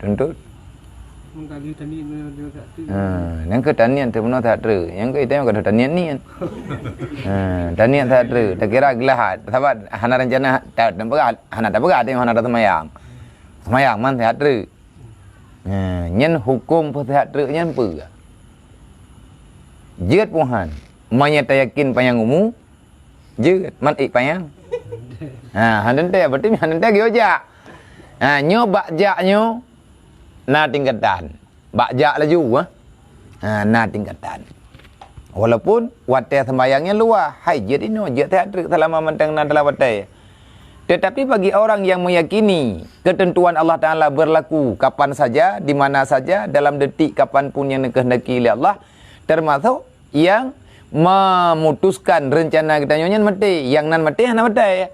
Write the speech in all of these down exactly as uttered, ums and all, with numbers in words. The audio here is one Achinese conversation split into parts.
Tuntut. Ha, nyang keu taniet teupenuh that treuk. Nyang keu item ka taniet niet. Ha, taniet that treuk. Takira glah, sabat hana rencana, ta-, tapeugah, hana tapeugah teuh hana taseumayang. Seumayang man that treuk. Ha, nyan huköm peuseuhat treuk nyan peue? Jeuet puhan. Meunyo tayakin panyang umu, jeuet, man ék panyang. Ha, hana teuntèe, berarti hana teuntèe geujak. Ha, nyoe bak jak nyoe na tingkatan. Bak jak laju, ha. Ha, na tingkatan. Walaupun watèe sembahyang nyan luwah, hai jeuet inoe, jeuet that treuk selama mantong na dalam watèe. Tetapi bagi orang yang meyakini ketentuan Allah Taala berlaku kapan saja, di mana saja, dalam detik kapan pun yang dikehendaki oleh Allah, termasuk yang memutuskan rencana geutanyoe nyan maté, nyang nan maté hana maté.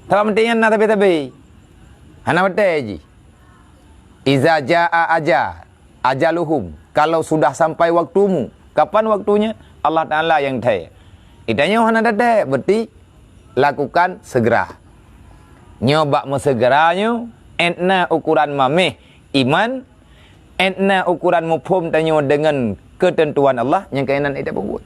Sabab maté nyan na sabe-sabe. Hana maté jih. "Iza jaa aja, ajaluhum," kalau sudah sampai waktumu. Kapan waktunya? Allah Taala nyang thèe. Geutanyoe hana tathèe, berarti lakukan segera. Nyoe bak meusegera nyoe, 'et na ukuran maméh iman, 'et na ukuran muphom tanyoe deungon keuteuntuan Allah nyang keunan ita peubuet.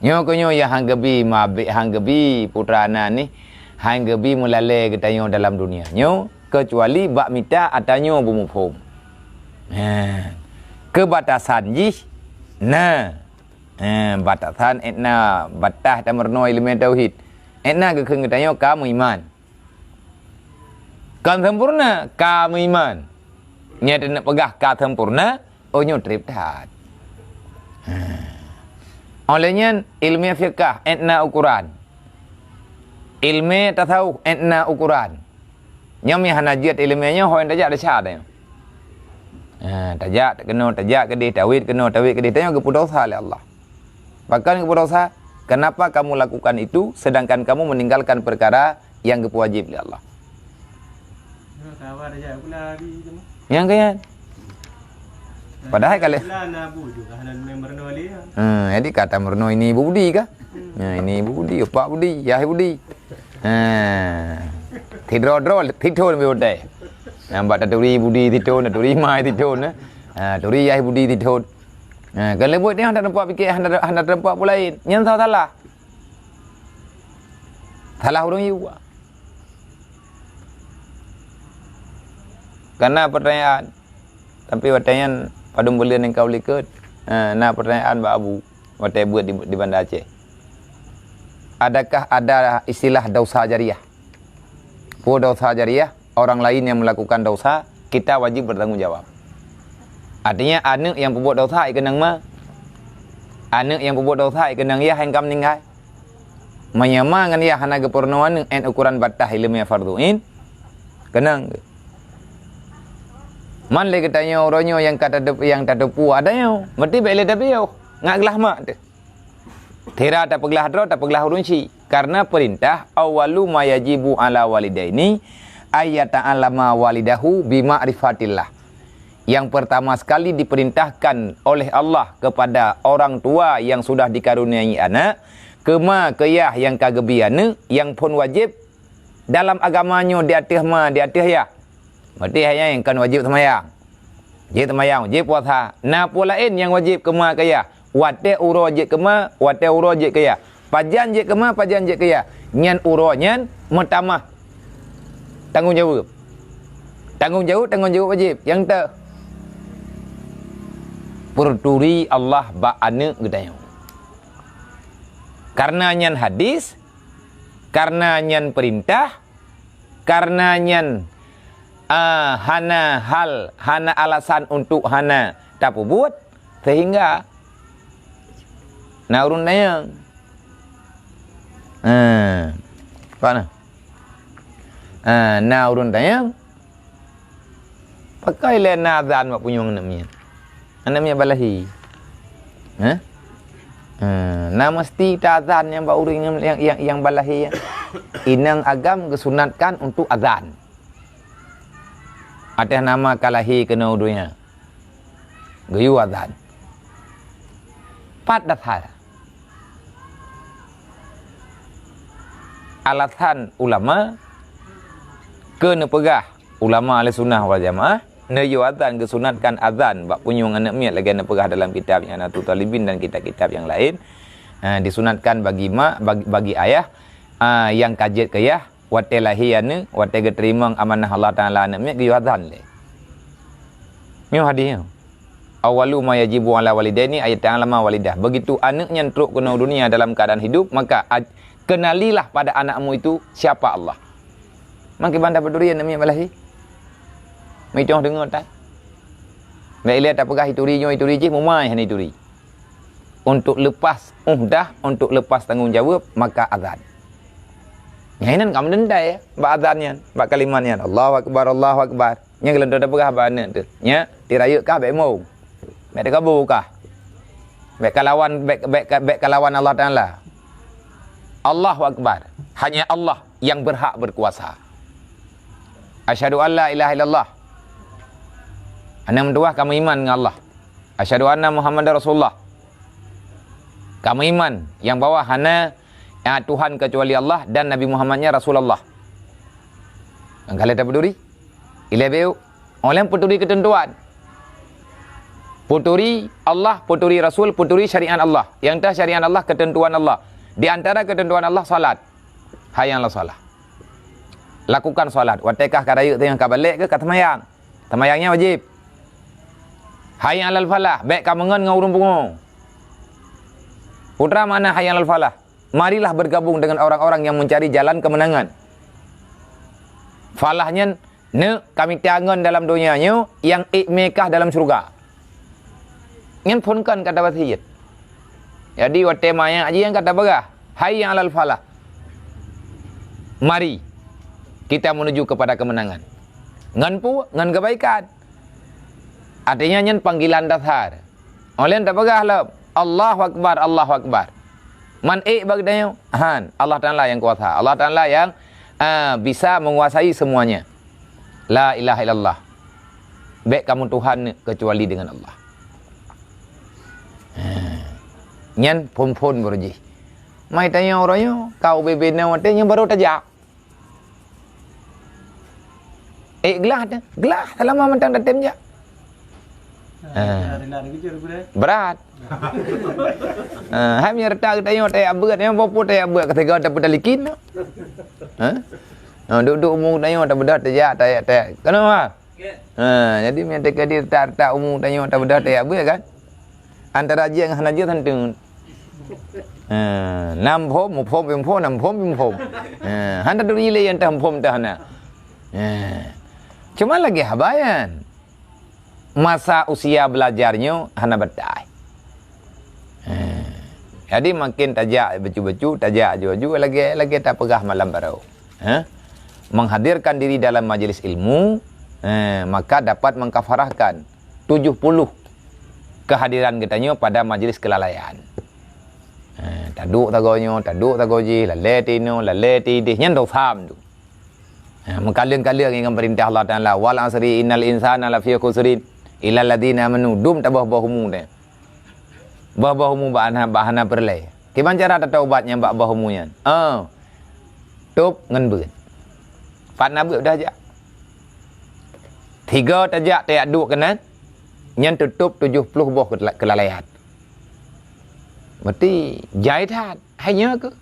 Nyoe keuh nyoe nyang han geubi mabék, han geubi putra na nih, han geubi meulalé geutanyoe dalam dunia nyoe, keucuali bak mita atanyoe beumuphom. Ha. Keubatasan jih na. Ha, batasan 'et na bataih tameurunoe ileumèe tauhid. 'Et na geukheun geutanyoe ka meuiman. Kon sempurna, ka meuiman. Nyan teuneuk peugah ka sempurna, oh nyoe treb that. Ha. Oleh nyan, ileumèe fiqah 'et na ukuran. Ileumèe tasawuf 'et na ukuran. Nyoe meuhana jeuet ileumèe nyoe, ho nyang tajak desya tanyoe. Ha, tajak keunoe, tajak keudeh, tawét keunoe, tawét keudeh, tanyoe geupeudosa lé Allah. Pakon geupeudosa? Kenapa kamu lakukan itu, sedangkan kamu meninggalkan perkara yang geupeuwajib lé Allah? Nyoe sabar aja, aku lari tu. Nyang keuyan. Padahai kalau Lah na bu juga hana member no lé. Ha, jadi kata meureunoe ini Ibu Budi kah? Hmm. Ya, ini Ibu Budi, Pak Budi, Yah Budi. Ha. Tidro-dro, tidro lebih utai. Nampak taturi Budi tidro, taturi mai tidro, nah. Ha, turi Yah Budi tidro. Ha, kalau buat dia hana tempat fikir, hana, hana tempat pun lain. Nyang salah-salah. Salah ureueng yue. Kana pertanyaan, tapi watèe nyan padum buleuen nyang ka u likot, eh, na pertanyaan bak Abu, watèe beuet di, di Banda Aceh. Adakah ada istilah dosa jariah? Peue dosa jariah? Orang lain yang melakukan dosa, kita wajib bertanggung jawab. Artinya, aneuk nyang peubuet dosa, ikeunong ma. Aneuk nyang peubuet dosa, ikeunong yah nyang ka meuninggai. Meunyoe ma ngon yah hana geupeurunoe aneuk 'et ukuran bataih ileumèe fardhu ain, keunong. Man lé geutanyoe uroe nyoe nyang ka tateup-, nyang tateupeue atanyoe, meuti bèk lé tapiôh, ngat glah mak teuh. Sira tapeuglah droe, tapeuglah ureueng chik. Karena peurintah, "Awwalu ma yajibu 'ala walidaini ayyata'allama walidahu bi ma'rifatillah." Yang pertama sekali diperintahkan oleh Allah kepada orang tua yang sudah dikaruniai anak, keu ma keu yah nyang ka geubi aneuk, nyang phon wajéb dalam agama nyoe di ateueh ma, di ateueh yah. Berarti hai nyan kon wajéb seumayang. Wajéb seumayang, wajéb puasa. Na peue laén nyang wajéb keu ma keu yah. Watèe uroe jeuet keu ma, watèe uroe jeuet keu yah. Pajan jeuet keu ma, pajan jeuet keu yah. Nyan uroe nyan meutamah tanggông jaweueb. Tanggông jaweueb, tanggông jaweueb wajéb. Nyang teu, peuturi Allah bak aneuk geutanyoe. Karena nyan hadis, karena nyan peurintah, karena nyan, ah, hana hal, hana alasan untuk hana tapeubuet, sehingga na ureueng tanyong. Ah, pat na? Ah, na ureueng tanyong, pakon lé na azan bak punyueng aneuk miet? Aneuk miet balahi. Hah? Ha, na meusti ta azan nyang bak ureueng nyang, nyang, nyang, nyang balahi. Inong agam geusunatkan untuk azan. Ateueh nama ka lahé keunoe u donya. Geuyue azan. Pat dasar? Alasan ulama keu neupeugah ulama Ahlussunnah wal Jamaah, neuyue azan geusunatkan azan bak punyueng aneuk miet lagèe neupeugah dalam kitab I'anatul Thalibin dan kitab-kitab nyang laén. Ha, disunatkan bagi mak, bagi, bagi ayah, ha, nyang ka jeuet keu yah, watèe lahé aneuk, watèe geuteurimong amanah Allah Taala aneuk miet geuyue azan lé. Nyoe hadis nyoe. Awwalu ma yajibu 'ala walidaini ayyata'allama walidah. Begitu aneuk nyan trok keunoe dunia dalam keadaan hidup, maka aj-, kenalilah pada anakmu itu siapa Allah. Mangke banda peuturi aneuk miet balahi. Meuitong deungoe tan. Bèk ilèe tapeugah ituri nyoe ituri jih, mumai hana ituri. Untuk lepas uhdah, untuk lepas tanggông jaweueb, maka azan. Nyan inan ka meudendai bak azan nyan, bak kalimat nyan, "Allahu Akbar, Allahu Akbar." Nyan geuleuntô tapeugah bak aneuk teuh. Nyan, tirayeuk kah bèk mong. Bèk teukabu kah. Bèk kalawan, bèk, bèk, bèk kalawan Allah Taala. Allahu Akbar. Hanya Allah yang berhak berkuasa. Asyhadu an la ilaha illallah. Hana meutuwah kamoe iman ngon Allah. Asyhadu anna Muhammadar Rasulullah. Kamoe iman nyang bahwa hana, ya, Tuhan kecuali Allah dan Nabi Muhammad nyan Rasulullah. Nyang ka lheueh tapeuturi? Ilée beu. Óh lheueh peuturi keuteuntuan. Peuturi Allah, peuturi Rasul, peuturi syariat Allah. Nyang teuh syariat Allah, keuteuntuan Allah. Di antara keuteuntuan Allah, salat. Hayya 'alas shalah. Lakukan salat. Watée kah ka rayeuk teuh nyang ka balek keuh ka seumayang. Seumayang nyan wajéb. Hayya 'alal falah, bék ka meungon ngon ureuëng pungo. Peue teuma makna hayya 'alal falah? Marilah bergabung dengan orang-orang yang mencari jalan kemenangan. Falah nyan, neuk ka mita ngon dalam donya nyoe nyang ék mé kah dalam syeuruga. Nyan phon kon kata wasiet. Jadi watée manyak jih nyang ka tapeugah, "Hayya 'alal falah." Mari kita menuju kepada kemenangan. Ngon peue? Ngon kebaikan. Artinya nyan panggilan dasar. Óh lheueh tapeugah lom, "Allahu Akbar, Allahu Akbar." Man ék bak geutanyoe? Han, Allah Taala nyang kuasa. Allah Taala nyang, ah, bisa menguasai semuanya. La ilaha illallah. Bék kamoe Tuhan kecuali dengan Allah. Ha. Nyan phon-phon baru jih. Mai tanyoe uroe nyoe, ka ubé-bé na watée nyoe baru tajak. Eh, glah teuh. Glah, selama mantong tatem jak. Ah. Berat. Ah, hai meunyoe rata geutanyoe tajak beuet, nyoe boh pu tajak beuet, keutiga tapeutalikin. Ha? Ha, duek-duek umu geutanyoe tabeudôh tajak, tajak, tajak. Kenapa? Ha, jadi meunyoe teuka di rata-rata umu tanyoe tabeudôh tajak beuet kan? Antara jeuet ngon hana jeuet hanteun. Ha, nam phom, muphom, bimphom, nam phom, bimphom. Ha, hana turi lé nyang tam phom tah na. Ha. Cuma lagée haba nyan. Masa usia belajar nyoe hana batai. Ha. Jadi makin tajak bacut-bacut, tajak aju-aju, lagée, lagée tapeugah malam baroe. Ha? Menghadirkan diri dalam majelis ilmu, eh, maka dapat mengkafarahkan tujuh puluh kehadiran geutanyoe pada majelis kelalaian. Eh, taduek sagoe nyoe, taduek sagoe jih, lalée tinoe, lalée tideh, nyan dosa tu. Eh, meukaleueng-kaleueng ingat peurintah Allah Taala, "Wal asri innal insana lafi khusrin, illal ladzina amanu," dum taboh-boh umu teh. Boh-boh umu bak hana, bak hana peureulée. Kiban cara tataubat nyang bak boh umu nyan? Oh. Tôb ngon beuet. Pat na beuet dah jak. Tiga tajak, tajak duek keunan, nyan teutôb tujoh ploh boh keula-, keulalaian. Berarti jai that. Hai nyoe keuh.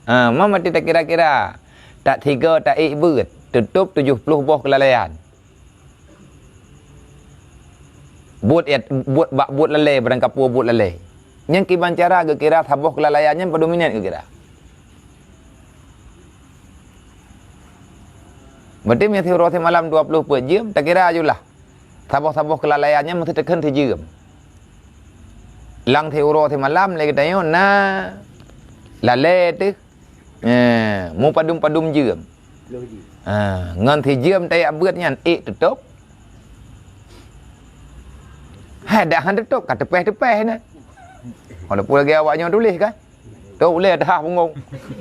Ha, ma meuti takira-kira. Tak tiga, tak ék beuet, teutôb tujoh ploh boh keulalaian. Buet ya, buet bak buet lalée, barangkapeue buet lalée. Nyan kiban cara geukira saboh keulalaian nyan padum minét geukira. Berarti meunyoe siuroe simalam dua ploh peuet jeuem, takira ajulah. Saboh-saboh keulalaian nyan meusti teukheun sijeuem. Lam siuroe simalam lé geutanyoe na lalée teuh. Eh, mupadum-padum jeuem. Ha, ngon sijeuem tajak beuet nyan ék teutôb. Hai, dak han teutôb, ka teupéh-teupéh na. Walaupun lagée awak nyoe tuléh kan. Tôb ulée dah punggong.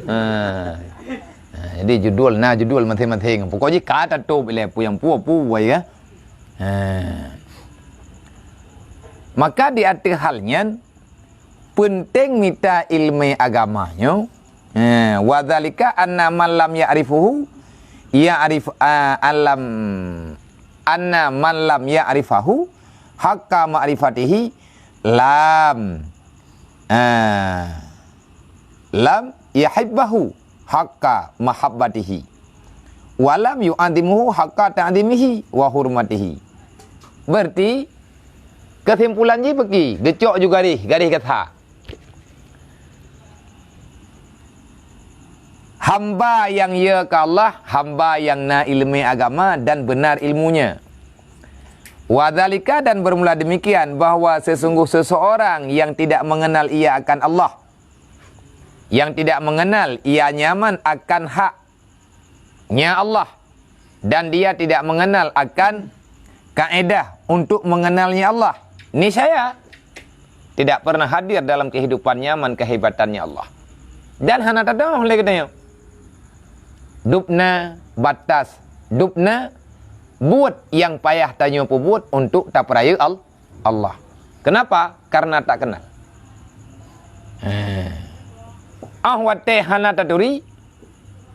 Ha. Ha, jadi judul na judul maséng-maséng. Pokok jih ka tatôb ilée puyang pue-pue ya. Ha. Maka di ateueh hal nyan, peunteng mita ileumé agama nyoe. Eh, wa dzalika anna man lam ya'rifuhu ya'rif, ah, alam, anna man lam ya'rifahu haqqa ma'rifatihi lam, ah, lam yahibbahu haqqa mahabbatihi, wa lam yu'adzimuhu haqqa ta'dzimihi wa hurmatihi. Berarti, kesimpulan jih beuki, geucok ju garéh, garéh gata. Hamba nyang yö keu Allah, hamba nyang na ileumé agama dan beunar ilmunya. Wa dzalika, dan bermula demikian, bahwa sesungguh seseorang yang tidak mengenal ia akan Allah, yang tidak mengenal ia nyaman akan haknya Allah, dan dia tidak mengenal akan kaedah untuk mengenalnya Allah, niscaya tidak pernah hadir dalam kehidupan nyaman kehebatannya Allah. Dan hana tadong lé geutanyoe. Dubna batas, dubna Buet nyang payah tanyoe peubuet untuk tapeurayeuk Al-, Allah. Kenapa? Karena tak kenal. Heh. Ah watée hana taturi,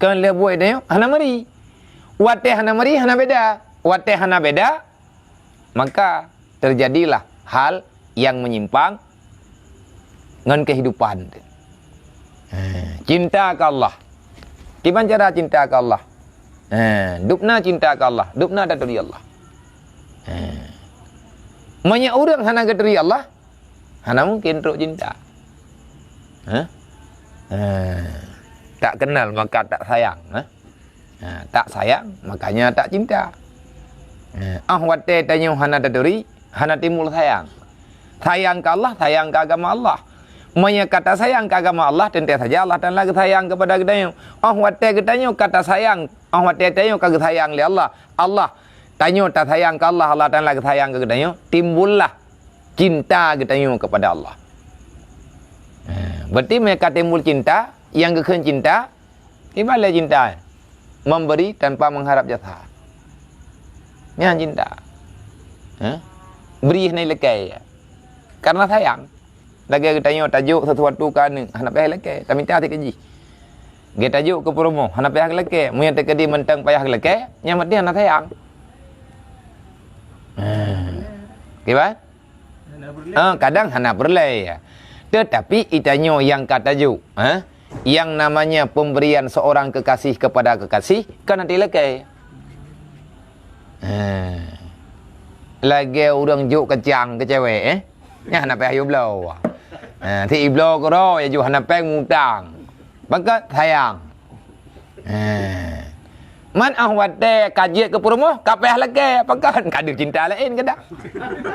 kon lheueh buet tanyoe hana meuri. Watée hana meuri, hana beda. Watée hana beda, maka terjadilah hal yang menyimpang ngon kehidupan. Ha, cinta keu Allah. Kiban cara cinta keu Allah? Ha, dubna cinta keu Allah, dubna taturi Allah. Ha. Meunyoe ureuëng hana geuturi Allah, hana mungkin trok cinta. Ha? Ha. Tak kenal maka tak sayang, ha? Ha, tak sayang, makanya tak cinta. Ha, ah watée tanyoe hana taturi, hana timbul sayang. Sayang keu Allah, sayang keu agama Allah. Meunyoe ka tasayang keu agama Allah, teuntée saja Allah Taala geusayang keupada geutanyoe. Ah watée geutanyoe ka tasayang, ah watée tanyoe ka geusayang lé Allah, Allah, tanyoe tasayang keu Allah, Allah Taala geusayang keu geutanyoe, timbullah cinta geutanyoe keupada Allah. Ha, berarti meunyoe ka timbul cinta, nyang geukheun cinta, Ibarat cinta, memberi tanpa mengharap jasa. Nyan cinta. Ha? Bri hana ilakée. Karena sayang. Lagée geutanyoe tajok sesuatu keu aneuk, hana payah ilakée, tamita sikeu jih. Geutanyoe tajok keu peurumoh, hana payah geulakée. Meunyoe teukeudi mantong payah geulakée, nyan berarti hana sayang. Ha. Kiban? Ah, kadang hana peureulée. Tetapi geutanyoe nyang ka tajok, ha? Yang namanya pemberian seorang kekasih kepada kekasih, kan hana ilakée. Ha. Lagée ureuëng jok kacang keu cewek, eh? Nyan hana payah yue bloe. Ha, si ibloe keudroe, ya jok hana péng mutang. Pakat sayang. Eh. Man ah watée ka jeuet keu peurumoh, ka payah lakée, pakon ka deuh cinta laén keu dak?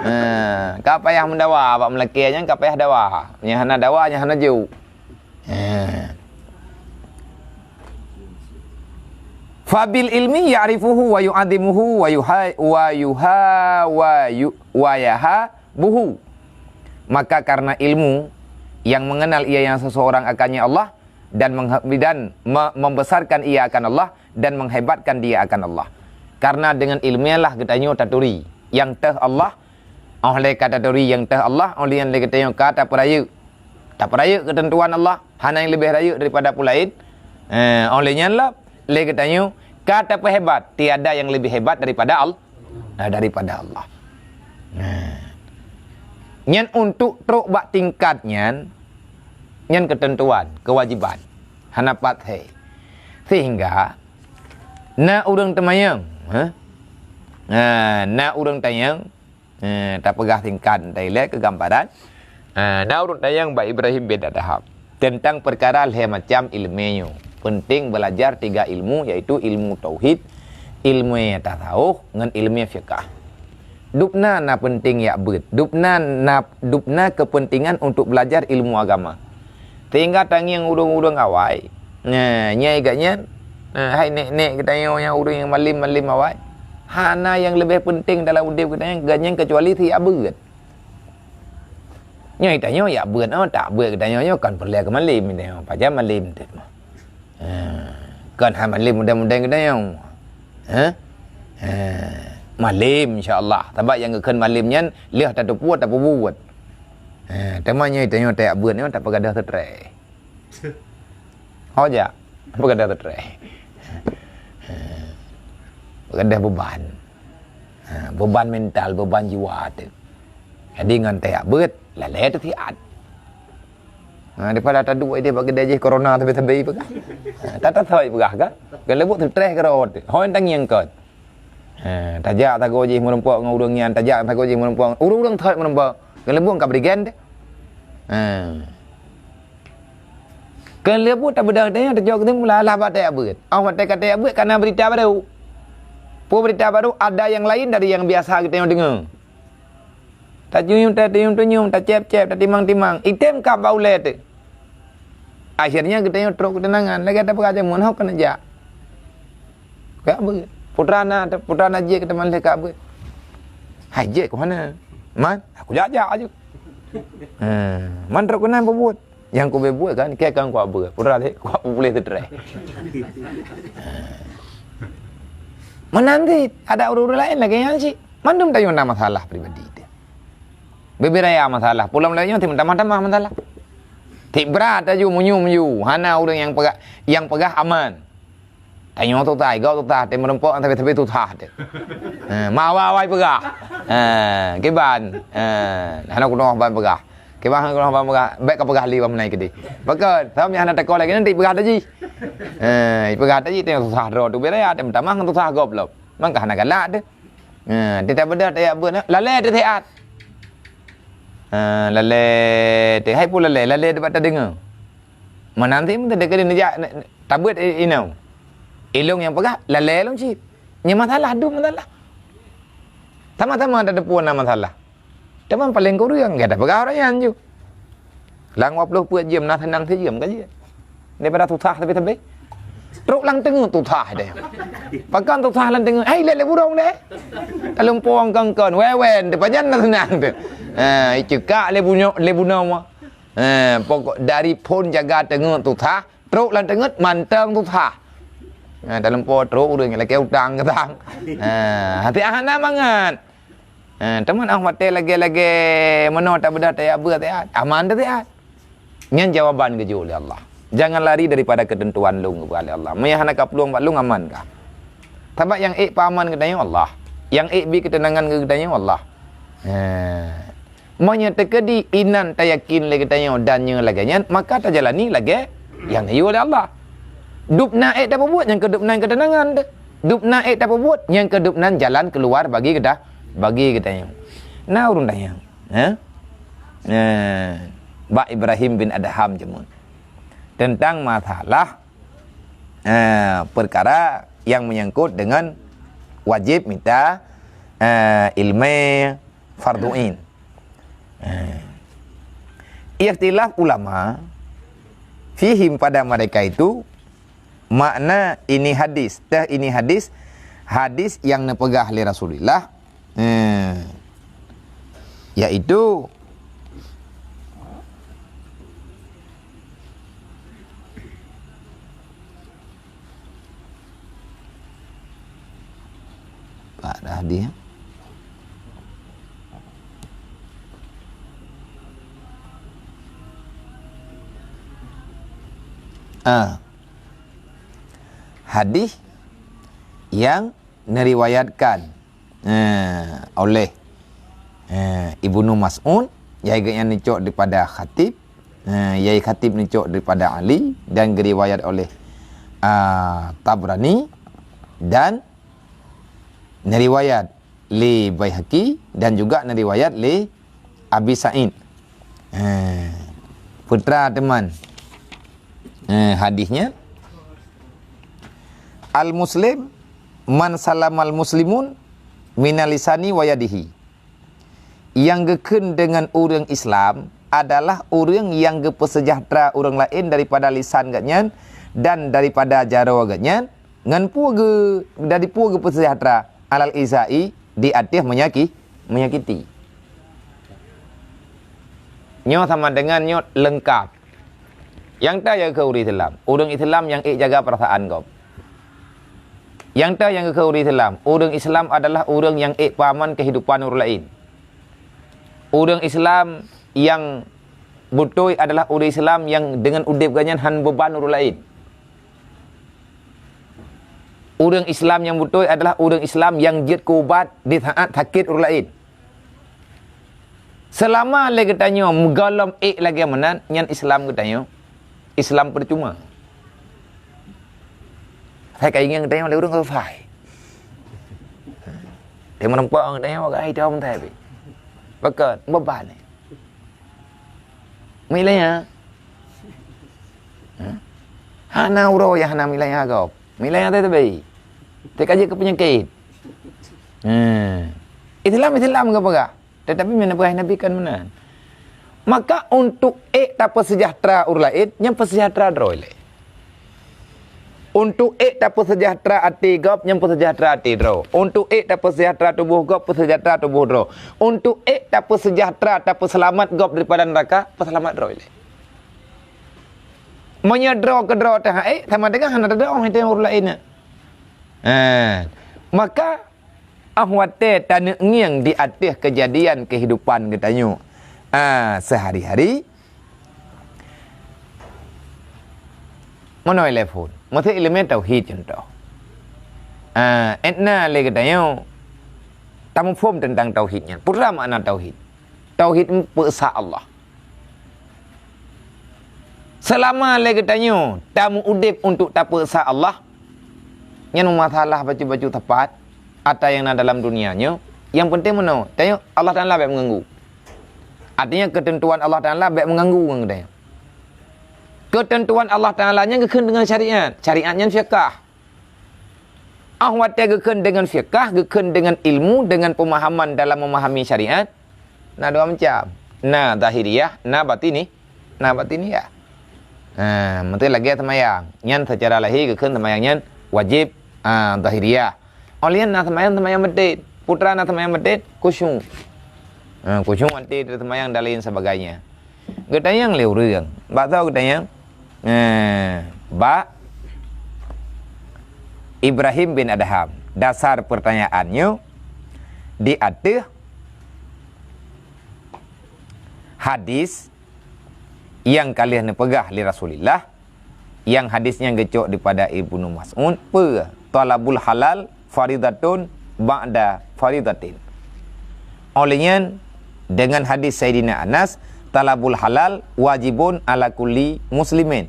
Eh, ka payah meudawa bak meulakée nyan, ka payah dawa. Nyang hana dawa, nyang hana jok. Eh. Fabil ilmi ya'rifuhu wa yu'adzimuhu wa yuha-, wa yuha-, wa yu-, wa yahabuhu. Maka karena ilmu yang mengenal ia yang seseorang akannya Allah, dan menghe-, dan me-, membesarkan ia akan Allah dan menghebatkan dia akan Allah. Karena dengan ilmu nyan lah geutanyoe taturi nyang teuh Allah, óh lheueh ka taturi nyang teuh Allah, óh lheueh nyan lé geutanyoe ka tapeurayeuk. Tapeurayeuk keuteuntuan Allah, hana nyang leubeh rayeuk daripada peue laén. Eh, óh lheueh nyan lah lé geutanyoe ka tapeuhebat, tiada yang lebih hebat daripada Allah. Nah, daripada Allah. Nah. Nyan untuk trok bak tingkat nyan, nyan keuteuntuan, keuwajiban. Hana pat hai. Sehingga na ureuëng teumanyong, ha? Nah, na ureuëng tanyong, eh, tapeugah singkat, tailée keu gambaran. Eh, na ureuëng tanyong bak Ibrahim bin Adham teuntang peukara lhée macam iéleumé nyoe. Peunteng beulajar tiga ilmu, yaitu ilmu tauhid, ilmu tasawuf, ngon ilmu fiqah. Dubna na peunteng jak beuet. Dubna na, dubna keupeuntengan untuk beulajar ilmu agama. Sehingga tangieng ureuëng-ureuëng awai. Nah, nyai geuh nyan, nah, hai nék-nék geutanyoe nyang ureuëng nyang malém-malém awai. Hana nyang leubeh peunteng dalam udeb geutanyoe, geuh nyan keucuali si jak beuet. Nyoe tanyoe jak beuet, oh, tak beuet geutanyoe nyoe kon peureulée keu malém geutanyoe, pajan malém teuk mah. Ha, kon hai malém mudeng-mudeng geutanyoe. Ha? Ha, malém insya Allah. Sabab nyang geukheun malém nyan lheueh tateupeue tapeubuet. Ha, teuma nyoe tanyoe tajak beuet nyoe tapeugah seutré. Ho jak, peugah seutré. Peugah beban. Ha, beban mental, beban jiwa tu. Jadi ngon tajak beuet, lalée teusiat. Ha, daripada taduek ideh bak keudée jih corona sabe-sabe peugah. Ha, tatasoi peugah kan? Kan leubuet seutré keudroe tu. Ho nyang tangieng kon. Ha, tajak sagoe jih meurumpok ngon ureuëng nyan, tajak sagoe jih meurumpok. Ureuëng-ureuëng thot meurumpok. Kan leubuet ka berigen deh. Ha. Keuneuk buet tabeudôh tanyoe, teucok keuteumula lah bak tajak beuet. Óh watée ka tajak beuet, ka na beurita barô. Peue beurita barô? Ada nyang laén dari nyang biasa geutanyoe deungoe. Tacunyum, tatunyum-tunyum, tacép-cép, tatimang-timang. Item ka bak ulée teuh. Akhirnya geutanyoe trok keuteunangan. Lagée tapeugah jameun, ho keuneuk jak. Kajak beuet. Putra na, putra na jeuet keu teuma lheueh kajak beuet. Hai jeuet keu hana? Man, aku jak-jak aju. Ha, man trok keunan peubuet. Nyang kubeuet kan, keu kan kuak beuet. Putra lheueh kuak puléh seutré. Meunan cit, adak ureuëng-ureuëng laén lagée nyan cit. Mandum tanyoe na masalah pribadi teuh. Bubé raya masalah, pulang lagée nyoe tamah-tamah masalah. Tieb brat aju meunyu-meunyu, hana ureuëng nyang peugah, nyang peugah aman. Tanyoe tutai, gob tutai, teumeureumpok sabe-sabe tutai teuh. Ha, mawa-wa peugah. Ha, kiban. Ha, hana kunoh ban peugah. Kiban hana kunoh ban peugah, bék ka peugah lé ban meunai keudeh. Pakon, sabab nyang hana teuko lagée nyan tieb peugah teuh jih. Ha, peugah teuh jih teuh susah droe tu beda ya, tamah ngon susah gob lom. Mangka hana galak teuh. Ha, teutab beudôh tayak beuet na, lalée teuh siat. Ha, lalée teuh, hai pun lalée, lalée teuh bak tadeungoe. Meunan cit meuteudeh keudeh neujak, ne-, ne-, tabeuet i-, inoe. Ilong nyang peugah, lalée lom cit. Nyang masalah, dum masalah. Sama-sama tateupeue na masalah. Teuma paleng kureueng, gata peugah ureuëng nyan ju. Lam dua ploh peuet jeuem, na seunang sijeuem ka jeuet. Daripada susah sabe-sabe. Trok lam teungeut susah deh. Pakon susah lam teungeut? Hai, lé, lé burong deh. Talumpong kongkon, wewen, teuh pajan na seunang teuh. Ha, icekak lé bunyo-, lé bunoe. Eh, pokok dari phon jaga teungeut susah, trok lam teungeut mantong susah. Eh, talumpong trok ureuëng lakée utang keutang. Eh, hati hana mangat. Eh, teuma ah watée lagée-lagée meunoe tabeudah tayak beuet siat, aman teuh siat. Nyan jawaban geujok lé Allah. Jangan lari daripada ketentuan lôn, geupeugah lé Allah. Meunyo hana ka plueng bak lôn, aman kah? Sabab nyang ék peuaman geutanyoe Allah. Nyang ék bi keuteunangan geutanyoe Allah. Eh. Meunyoe teukeudi inan tayakin lé geutanyoe dan nyoe lagée nyan, maka tajalani lagée nyang geuyue lé Allah. Dubna ék tapeubuet nyang keu dubna keuteunangan teuh. Dubna ék tapeubuet nyang keu dubna jalan keuluwa bagi geuta-, bagi geutanyoe. Na ureuëng tanyong, eh? Eh, bak Ibrahim bin Adham jameun. Teuntang masalah, eh, peukara nyang meunyangkot deungon wajéb mita, eh, ileumé fardhu ain. Eh. Ikhtilaf ulama fihim pada mereka itu makna ini hadis. Teuh ini hadis, hadis nyang neupeugah lé Rasulullah, eh, yaitu Pak Dahdi. Ah. Hadis nyang neuriwayatkan, eh, oleh, eh, Ibnu Mas'ud, yaitu nyang neucok daripada Khatib, eh, yaitu Khatib neucok daripada Ali dan geuriwayat oleh, ah, Tabrani dan neuriwayat lé Baihaqi dan juga neuriwayat lé Abi Sa'id. Eh, peue teuma, eh, hadis nyan, "Al-Muslim man salamal muslimun mina lisani wa yadihi." Nyang geukheun deungon ureuëng Islam adalah ureuëng nyang geupeuseujahtra ureuëng laén daripada lisan geuhnyan dan daripada jaroe geuhnyan, ngon peue geu-, dari peue geupeuseujahtra, alal izai, di ateueh meunyaki-, meunyakiti. Nyoe sama deungon nyoe leungkap. Nyang ta nyang geukheun ureuëng Islam, ureuëng Islam nyang ék jaga peurasaan gob. Nyang ta nyang geukheun ureuëng Islam, ureuëng Islam adalah ureuëng nyang ék peuaman keuhidupan ureuëng laén. Ureuëng Islam nyang beutôi adalah ureuëng Islam nyang deungon udeb geuhnyan hana beuban ureuëng laén. Ureuëng Islam nyang beutôi adalah ureuëng Islam nyang jeuet keu ubat di saát sakét ureuëng laén. Seulama lé geutanyoe meugohlom ék lagée meunan, nyan Islam geutanyoe Islam peucuma. Hai ka ingat geutanyoe lé ureuëng kafai. Teumeureumpok geutanyoe bak hai tom tai. Pakon beuban. Miléh nyan. Ha? Hana uroe nyang hana miléh nyan gob. Miléh nyan teuh teubi. Teuka jeuet keu peunyakét. Hmm. Islam, Islam geupeugah. Tetapi meunyoe peugah Nabi kan meunan. Maka untuk ék tapeuseujahtra ureuëng laén, nyan peuseujahtra droe lé. Untuk ék tapeuseujahtra até gob, nyan peuseujahtra até droe. Untuk ék tapeuseujahtra tuboh gob, peuseujahtra tuboh droe. Untuk ék tapeuseujahtra, tapeuseulamat gob daripada neuraka, peuseulamat droe lé. Meunyoe droe keudroe teuh ék, sama deungon hana teudoe ureuëng laén nyan. Ha. Maka, óh watée taneuk ngieng di ateueh keujadian keuhidupan geutanyoe, ah, seuhari-hari, meunoe lé phon, meusé ileumé tauhid cuntoh. Ah, étna lé geutanyoe tamuphom teuntang tauhid nyan. Peue makna tauhid? Tauhid peue esa Allah. Seulama lé geutanyoe tamu-udeb untuk tapeue esa Allah, nyan masalah bacut-bacut tepat ata nyang na dalam dunia nyoe. Nyang penting meunoe, tanyoe Allah Taala bék meuganggu. Artinya, keuteuntuan Allah Taala bék meuganggu ngon geutanyoe. Keuteuntuan Allah Taala nyan geukheun deungon syariat. Syariat nyan fiqah. Óh watée geukheun deungon fiqah, geukheun deungon ilmu, deungon peumahaman dalam memahami syariat, na dua macam. Na zahiriyah, na batini-, na batiniyah. Ha, meuteun lagée seumayang. Nyan seucara lahé geukheun seumayang nyan wajéb, ha, zahiriyah. Óh lheueh nyan na seumayang, seumayang batin. Peue na seumayang batin, khusyuk. Ha, khusyuk até seumayang dan lain sebagainya. Geutanyong lé ureuëng, bak soe geutanyong? Eh, bak Ibrahim bin Adham. Dasar pertanyaan nyoe di ateueh hadis nyang ka lheueh neupeugah lé Rasulullah, nyang hadis nyan geucok dipada Ibnu Mas'ud, peue? Talabul halal faridatun ba'da faridatin. Óh lheueh nyan, deungon hadis Saidina Anas, talabul halal wajibun ala kulli muslimin.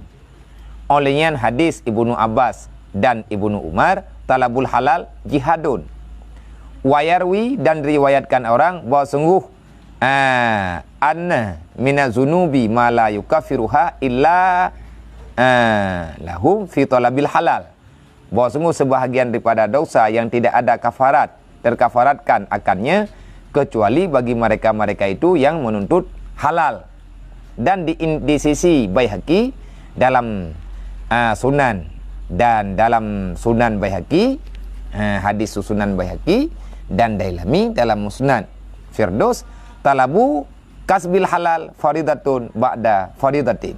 Óh lheueh nyan hadis Ibnu Abbas dan Ibnu Umar, talabul halal jihadun. Wayarwi dan diriwayatkan orang bahwa sungguh ah, anna mina zunubi ma la yukaffiruha illa, ah, lahum fi talabil halal. Bahwa sungguh sebahagian daripada dosa yang tidak ada kafarat, terkafaratkan akannya, kecuali bagi mereka-mereka itu yang menuntut halal. Dan di in-, di sisi Baihaqi dalam, ah, Sunan, dan dalam Sunan Baihaqi, ah, hadis Sunan Baihaqi dan Dailami dalam Musnad Firdaus, talabu kasbil halal faridatun ba'da faridatin.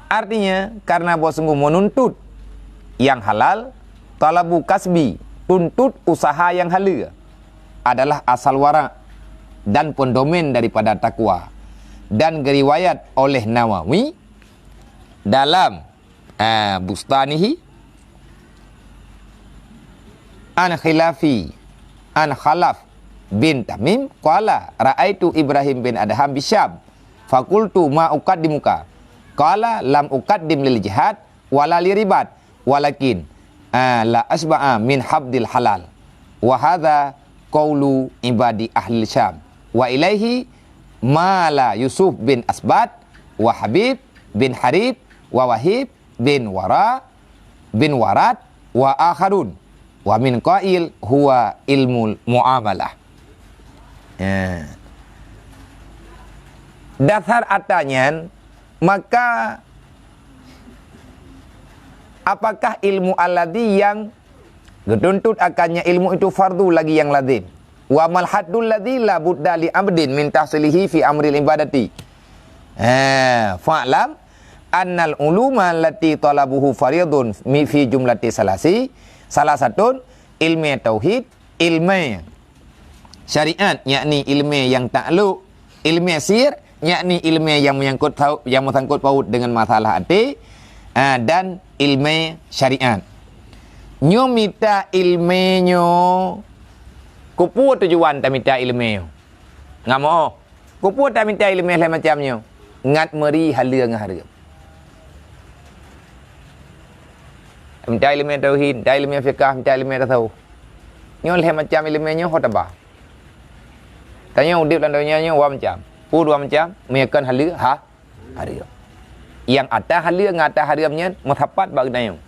Artinya, karena bahwa sungguh menuntut yang halal, talabu kasbi, tuntut usaha yang haleue, adalah asal wara dan pendomen daripada takwa. Dan geriwayat oleh Nawawi dalam, ah, Bustanihi, an Khilafi, an Khalaf bin Tamim, qala, ra'aitu Ibrahim bin Adham bisyam, fakultu, ma uqaddimuka? Qala, lam uqaddim lil jihad, wala li ribat, walakin, ah, la asba'a min habdil halal. Wa hadha qaulu ibadi ahlil Syam. Wa ilaihi mala Yusuf bin Asbat, wa Habib bin Harib, wa Wahib bin Wara, bin Warad, wa akharun. Wa min qail huwa ilmul muamalah. Ya. Dasar ata nyan, maka apakah ilmu alladhi yang geutuntut akannya ilmu itu fardu lagi yang lazim? Wa mal haddul ladzi la budda li abdin min tahsilihi fi amril ibadati? Ha, fa'lam annal uluma allati talabuhu faridun mi fi jumlati salasi, salah satu ilmu tauhid, ilmu syariat, yakni ilmu yang takluk, ilmu sir, yakni ilmu yang menyangkut tau-, yang bersangkut paut dengan masalah até, ah, dan ilmu syariat. Nyoe mita ilmu nyoe, keupeue tujuan tamita ilmu nyoe? Ngamoe, keupeue tamita ilmu lhée macam nyoe? Ngat meuri haleue ngon hareuem. Mita ilmu tauhid, mita ilmu fiqah, mita ilmu tasawuf. Nyoe lhée macam ilmu nyoe ho taba. Tanyoe udeb lam donya nyoe dua macam. Peue dua macam? Meunyoe kon haleue, ha, hareuem. Nyang ata haleue ngon ata hareuem nyan meusapat bak geutanyoe.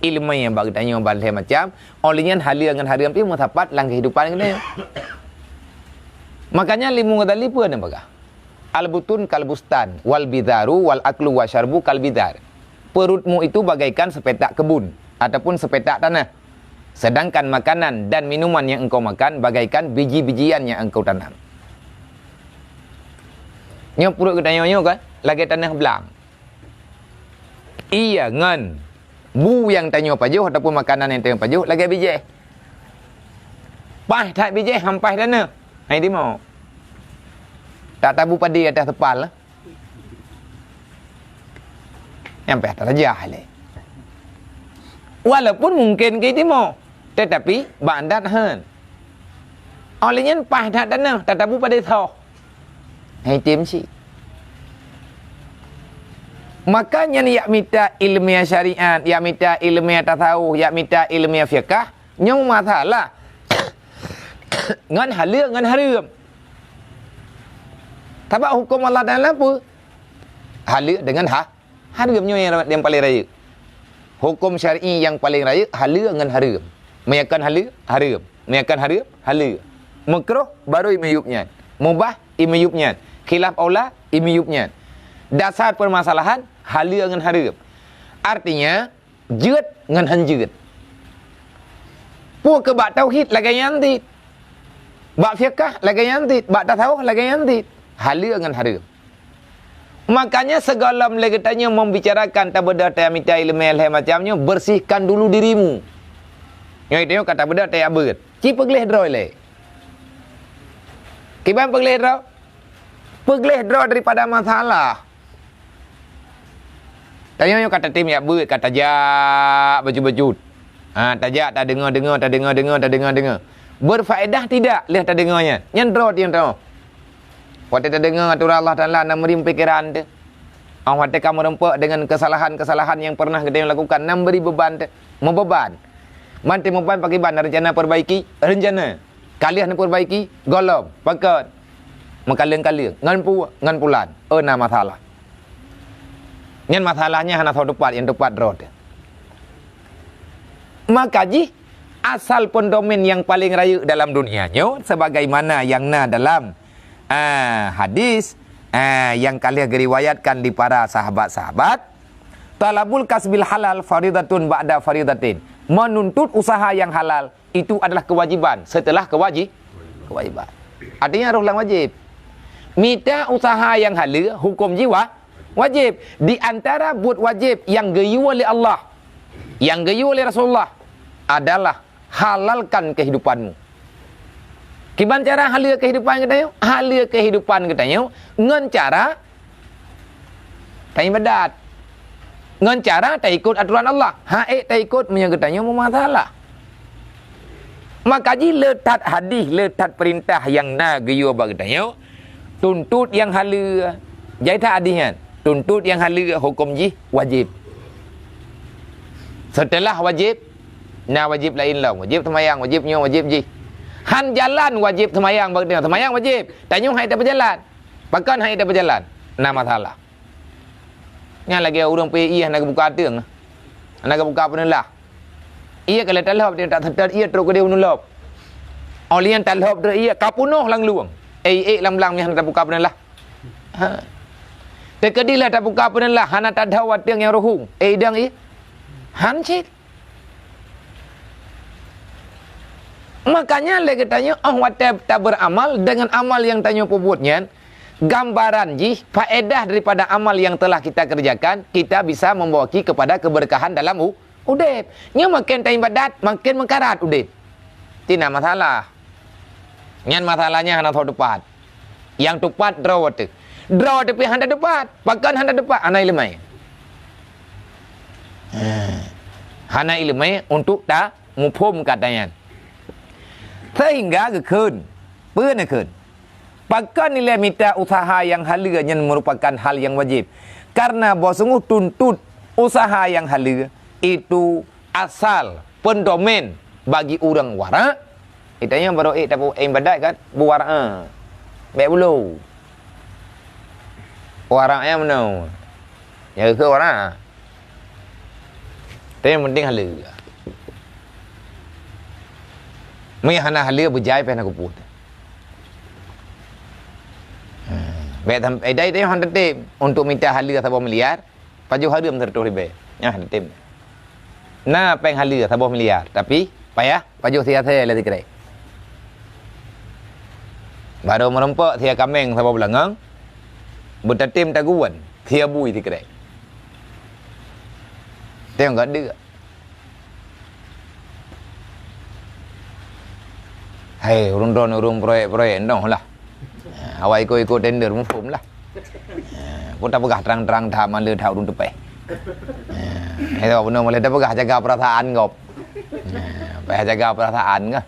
Ilmu bak geutanyoe ban lhée macam, óh lheueh nyan haleue ngon hareuem pih meusapat lam keuhidupan geutanyoe. Makanya Imam Ghazali peue neupeugah? Al-butun kal bustan, wal bidaru wal aklu wa syarbu kal bidar. Perutmu itu bagaikan sepetak kebun ataupun sepetak tanah. Sedangkan makanan dan minuman yang engkau makan bagaikan biji-bijian yang engkau tanam. Nyoe pruet geutanyoe nyoe kan, lagée tanah blang. Ie ngon bu nyang tanyoe pajoh ataupun makanan nyang tanyoe pajoh lagée bijéh. Paih that bijéh, han paih tanoh. Hai timoh. Tatabu padé ateueh teupal. Nyang payah tarajah lé. Walaupun mungken keu timoh, tetapi bak adat han. Óh lheueh nyan paih that tanoh, tatabu padé soh. Hai tem cit. Maka nyan yak mita ileumèe syariat, yak mita ileumèe tasawuf, yak mita ileumèe fiqah, nyoe masalah ngon haleue ngon hareuem. Sabab huköm Allah Taala peue? Haleue deungon ha-, hareuem nyoe nyang, nyang paleng rayeuk. Huköm syar'i nyang paleng rayeuk haleue ngon hareuem. Meunyo kon haleue, hareuem. Meunyo kon hareuem, haleue. Meukruh baru imiyueb nyan. Mubah imiyueb nyan. Khilaf aula imiyueb nyan. Dasar peumasalahan haleue ngon hareuem. Artinya, jeuet ngon han jeuet. Peue keu bak tauhid lagèe nyan cit. Bak fiqah lagèe nyan cit, bak tasawuf lagèe nyan cit. Haleue ngon hareuem. Makanya sigohlom lé geutanyoe membicarakan tabeudôh tamita ileumèe lhèe macam nyoe, bersihkan dulu dirimu. Nyoe tanyoe ka tabeudôh tajak beuet. Ci peugleh droe lé. Kiban peugleh droe? Peugleh droe daripada masalah. Tanyoe nyoe ka tatem jak beuet, ka tajak bacut-bacut. Ha, tajak tadeungoe-deungoe, tadeungoe-deungoe, tadeungoe-deungoe. Berfaedah tidak lheueh tadeungoe nyan? Nyan droe tieng tanyoe. Watèe tadeungoe atoran Allah Taala na meuri pikeran teuh. Óh watèe ka meureumpok deungon keusalahan-keusalahan nyang pernah geutanyoe lakukan, na meuri beuban teuh, meubeban. Ban teuh meubeban pakriban, rencana perbaiki, rencana. Ka lheueh neupeubaiki, gohlom, pakon, meukaleng-kaleng, ngon pu-, ngon pulan, oh, na masalah. Nyan masalahnya hana soe teupat, nyang teupat droe teuh. Maka jih, asal peudomen nyang paleng rayeuk dalam dunia nyoe, sebagaimana nyang na dalam, ah, hadis, ah, nyang ka lheueh geuriwayatkan di para sahabat-sahabat, "Talabul kasbil halal faridatun ba'da faridatin." Menuntut usaha yang halal itu adalah kewajiban setelah kewaji-, kewajiban. Artinya roh lam wajib. Mita usaha nyang haleue, huköm jih wa-, wajib. Di antara buet wajib nyang geuyue lé Allah, nyang geuyue lé Rasulullah adalah halalkan kehidupanmu. Kiban cara haleue kehidupan geutanyoe? Haleue kehidupan geutanyoe ngon cara taibadat. Ngon cara taikot atoran Allah. Hana ék taikot meunyoe geutanyoe meumasalah. Maka jih le that hadis, le that peurintah nyang na geuyue bak geutanyoe, tuntut nyang haleue. Jai that hadis nyan, tuntut nyang haleue huköm jih wajib. Seuteulah wajib, na wajib laén lom. Wajib seumayang, wajib nyoe, wajib jih. Han jalan wajib seumayang bak geutanyoe. Seumayang wajib, tanyoe hana tapeujalan. Pakon hana tapeujalan? Na masalah. Nyan lagèe ureueng peuék ié hana geubuka ateueng, hana geubuka peuneulaih. Ié ka lheueh talhôb, dia tak seutôt ié trok keudéh u neulôb. Óh lheueh nyan talhôb trok ié ka peunoh lam lueng. Ék, ék lam blang meuh hana tabuka peuneulaih. Ha. Teukeudi lah tabuka peuneulaih hana tadhôb ateueng nyang ruhueng. Ék idong ié? Han cit. Makanya lé geutanyoe óh watèe tabeuramal deungon amal nyang tanyoe peubuet nyan, gambaran jih faedah daripada amal yang telah kita kerjakan, kita bisa membawa kepada keberkahan dalam u-, udép. Nyoe maken taibadat, maken meukarat udép. Ti na masalah. Nyan masalahnya hana soe teupat. Nyang teupat droe teuh. Droe teuh pih hana teupat. Pakon hana teupat? Hana ileumèe. Ha. Hana ileumèe untuk tamuphom kata nyan. Sehingga geukheun, peue neukheun? Pakon ilèe mita usaha nyang haleue nyan merupakan hal nyang wajéb? Karena bahwa sungguh tuntut usaha nyang haleue itu asal peudomen bagi ureueng warak. Geutanyoe barô ék tapeubuet ibadat kan, beuwarak, bèk bulo. Warak nyang meunoe. Nyang keu warak. Tapi nyang penting haleue. Meunyo hana haleue beujai pih hana geupeubuet. Ha, bèk tam-, eh, dai-dai han teutem untuk mita haleue saboh miliar. Pajoh hareuem seratus ribèe. Nyan tem. Na péng haleue saboh miliar, tapi payah pajoh siasèe lé sikrek. Barô meurumpok sia kaméng saboh beulangong, beutatem taguwan sia bui sikrek. Teuh gak deuk. Hai, ureuëng droeneuh ureuëng proyek-proyek noh lah. Ha, awai ikot-ikot tender muphom lah. Ha, peue tapeugah trang-trang that malée that ureuëng teupeh. Ha, hai tahu beuna malée tapeugah jaga perasaan gob. Ha, payah jaga perasaan kah?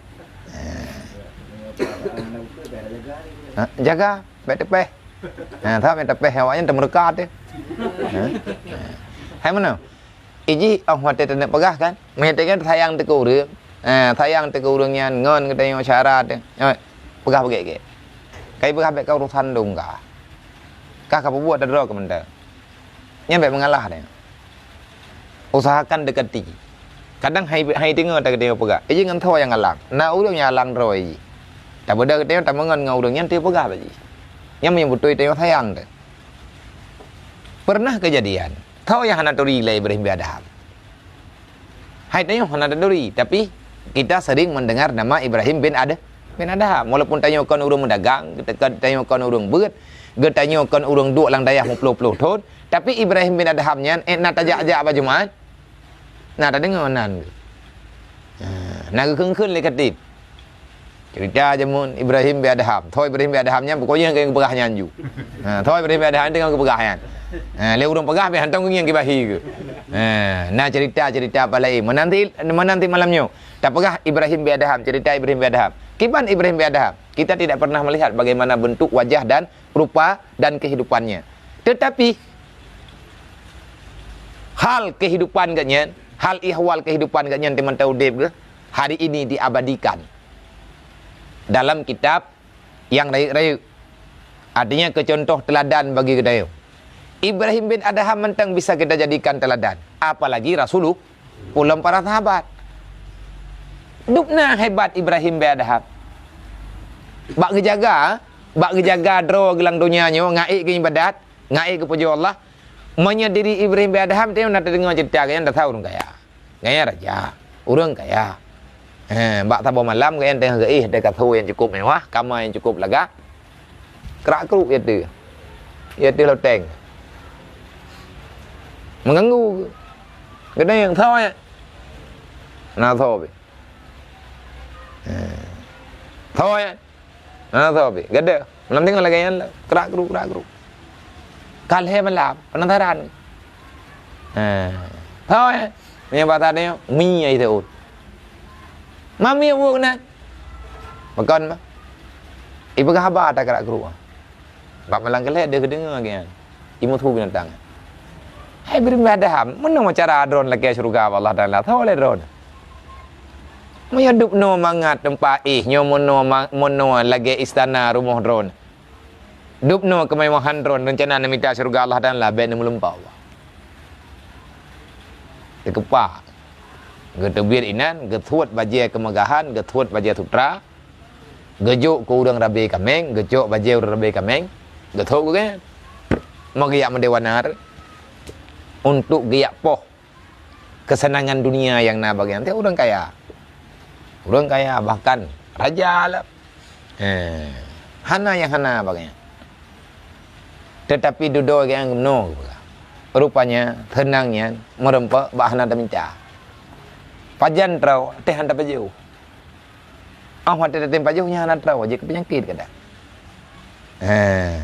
Ha, jaga, bèk teupeh. Ha, that bèk teupeh awaknyan teumeureuka teuh. Ha? Hai meunoe. Iji óh watée taneuk peugah kan, meunyoe tanyoe sayang teuh keu ureuëng, eh, sayang teuh keu ureuëng nyan ngon geutanyoe syara teuh, eh, peugah beugét-gét. Kai peugah bèk ka urosan dong ka. Kah ka peubuet tadroe keu mantong. Nyan bèk meungalah tanyoe. Usahakan dekati. Kadang hai, hai deungoe ta geutanyoe peugah, iji ngon tho nyang alang. Na ureuëng nyang alang droe iji. Tabeudôh geutanyoe tameungon ngon ureuëng nyan teuh peugah bak jih. Nyan meunyoe beutôi tanyoe sayang teuh. Pernah kejadian, tho nyang hana turi lé Ibrahim bin Adham. Hai tanyoe hana taturi, tapi kita sering mendengar nama Ibrahim bin Ad-, bin Adham. Walaupun tanyoe kon ureuëng meudagang, geutanyoe kon ureuëng beuet, geutanyoe kon ureuëng duek lam dayah meuploh-ploh thon, tapi Ibrahim bin Adham nyan, eh, na tajak-jak bak Jumat, na tadeungoe nan. Ha, na geukheun-kheun lé khatib. Cerita jameun Ibrahim bin Adham. Tho Ibrahim bin Adham nyan pokoknya nyang geupeugah nyan ju. Ha, tho Ibrahim bin Adham nyan geupeugah nyan. Ha, lé ureuëng peugah bèk hantom ngieng kibahi ke. Ha, na cerita-cerita apa lain. Menanti, menanti malam nyoe. Tapeugah Ibrahim bin Adham, cerita Ibrahim bin Adham. Kiban Ibrahim bin Adham? Kita tidak pernah melihat bagaimana bentuk wajah dan rupa dan kehidupannya. Tetapi hal kehidupan geuhnyan, hal ihwal kehidupan geuhnyan di masa udeb geuh, hari ini diabadikan dalam kitab nyang rayeuk-rayeuk. Artinya keu contoh teladan bagi geutanyoe. Ibrahim bin Adham mantong bisa kita jadikan teladan, apalagi Rasulullah ulôn para sahabat. Dubna hebat Ibrahim bin Adham. Bak geujaga, bak geujaga droe geuh lam donya nyoe, ngon ék geuibadat, ngon ék geupujoe Allah. Meunyoe diri Ibrahim bin Adham teuh na tadeungoe cerita geuhnyan, dasar ureuëng kaya. Geuhnyan raja, ureuëng kaya. Eh, bak saboh malam geuhnyan teungoh geuéh di kasô nyang cukup mewah, kama nyang cukup lagak. Krak-kruk ya teuh. Ya teuh loteng. Mengganggu. Geuhnyan tho ya. Na tho pih. Eh. Tho ya. Ha, tho pih. Gada. Malam teungoh lagée nyan lah. Krak-kruk, krak-kruk. Ka lhée malam, penasaran. Ha. Tho ya. Meunyoe bak saat nyoe, mi ai teuôt. Ma mi buet keunan. Pakon ma. Ipeugah haba ata krak-kruk. Bak malam keulhée deuh geudeungoe lagée nyan. Imeuthu binatang. Hai Ibrahim bin Adham, meunoe cara droeneuh lakée syeuruga bak Allah Taala, tho lé droeneuh. Meunyoe dubnoe mangat teumpat éh, nyoe meunoe ma-, meunoe lagée istana rumoh droeneuh. Dubnoe keumewahan droeneuh, reuncana neumita syeuruga Allah Taala, bèk neumeulumpah Allah. Teukeupah. Geuteubiet inan, geusuet bajée keumeugahan, geusuet bajée sutra, geujok keu ureuëng rabe kaméng, geucok bajée ureuëng rabe kaméng, geuthok keu geuhnyan. Mau geujak meudewa nar untuk geujak poh keuseunangan dunia nyang na bak geuhnyan. Teuh ureuëng kaya. Ureuëng kaya, bahkan raja lah. Eh, hana nyang hana bak geuhnyan. Tetapi dudoe geuhnyan meunoe geupeugah. Rupanya, seunang nyan meureumpok bak hana taminta. Pajan troe, teuh hana tapajoh. Óh watée tatem pajoh nyan hana troe, jeuet keu peunyakét kadang. He.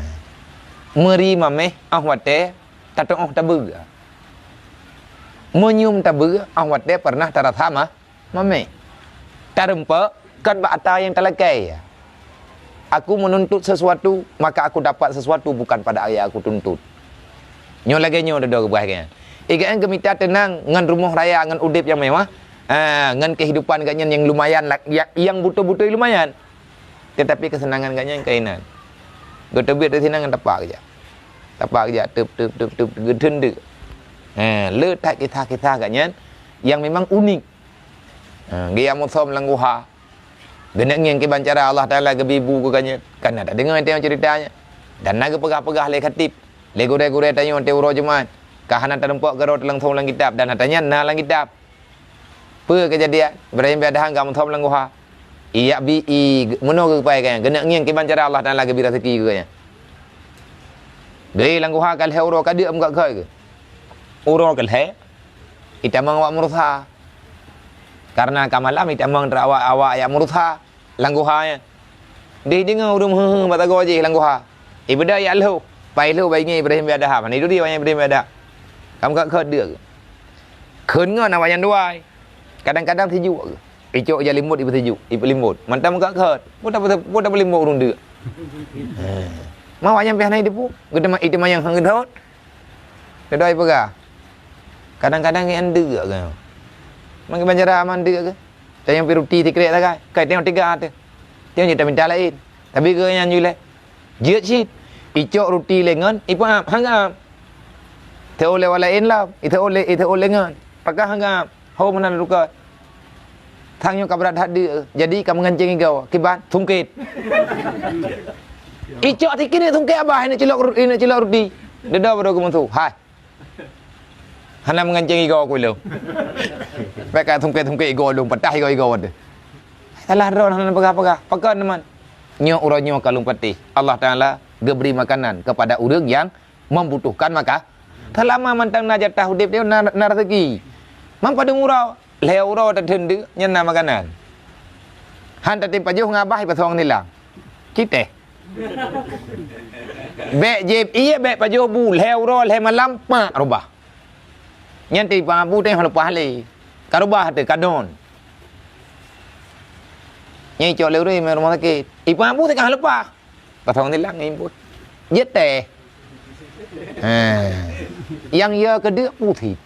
Meuri maméh óh watée tatuoh tabeue. Meunyum tabeue óh watée peureunah tarasa ma-, maméh. Tareumpok kon bak ata nyang talakée. Aku menuntut sesuatu, maka aku dapat sesuatu bukan pada yang aku tuntut. Nyoe lagée nyoe dudoe geupeugah geuhnyan. Ié geuhnyan geumita teunang ngon rumoh raya, ngon udeb nyang mewah, ha, ngon kehidupan geuhnyan nyang lumayan la-, ya-, nyang beutôi-beutôi lumayan. Tetapi keuseunangan geuhnyan keunan. Geuteubiet di sinan ngon tapak geujak. Tapak geujak, teup, teup, teup, teup, geuteundeuk. Ha, le that kisah-kisah geuhnyan nyang memang unik. Ha, geujak musöm lam guha. Geuneuk ngieng kiban cara Allah Taala geubri bu keu geuhnyan. Ka na tadeungoe teuh cerita nyan. Dan na geupeugah-peugah lé khatib, lé gurée-gurée tanyoe teuh uroe Jumat. Ka hana tareumpok keudroe langsong lam kitab, dan nyata nyan na lam kitab. Peue keujadian? Ibrahim bin Adham ka musöm lam guha. Ié bi i meunoe geupai geuhnyan. Geuneuk ngieng kiban cara Allah Taala geubri raseuki keu geuhnyan. Geuéh lam guha ka lhée uroe ka deuk meugak keu. Uroe keu lhée, itamong awak meurusa. Karena ka malam itamong teuk awak, awak jak meurusa. Lam guha nyan. Deuh deungoe ureuëng meuheuh-heuh bak sagoe jih lam guha. Ibeudôh jak lhôh. Pai lhôh bak ingèe Ibrahim bin Adham. Hana iduri awaknyan Ibrahim bin Adham. Ka meukat-kat deuk. Kheun ngon awaknyan dua. Kadang-kadang sijuek geuh. Icok ija limbot ipeusijuek, ipeulimbot. Mantong meukat-kat. Peue tapeu-, peue tapeulimbot ureuëng deuk. Heh. Ma awaknyan pih hana jiteupeue. Geuteuma, iteuma nyang han geudhôt. Keudroe peugah. Kadang-kadang nyan deuk geuh. Mangke banjara aman deuk geuh. Tanyong pi ruti sikrek sagai. Kai tanyong tiga teuh. Tanyong jeuet taminta laén. Tapi geuh nyan ju lé. Jeuet cit. Icok ruti lé ngon, ipeuam, han geuam. Teuôt lé wala laén lom, iteuôt lé, iteuôt lé ngon. Pakah han geuam. Ho meunan rukon. Thang nyoe ka brat that deuk. Jadi ka meunganceng igoe. Kiban, sungkét. Icok sikit ni sungkét abah, ini cilok ru-, ini cilok ruti. Dedo baru geumeusu. Hai. Hana meunganceng igoe ku lôn. Bèk ka sungkét-sungkét igoe lôn, patah igoe-igoe teuh. Salah droe hana peugah-peugah. Pakon teuma? Nyoe uroe nyoe ka lôn patéh. Allah Taala geubri makanan kepada ureuëng nyang membutuhkan maka. Seulama mantong na jatah udép nyoe na, na rezeki. Man padum uroe, lhèe uroe tatheun deuk nyan na makanan. Han tatem pajoh ngon abah ipasong silang. Cit teh. Bèk jieb ié, bèk pajoh bu, lhèe uroe, lhèe malam, pak rubah. Nyan teuh ipeuam bu teuh han leupah lé. Ka rubah teuh, ka don. Nyan icok lé ureuëng mé rumoh sakét. Ipeuam bu teuh ka han leupah. Pasong silang ngieng pun. Jeuet teh. Ha. Nyang ya keudeuk putéh.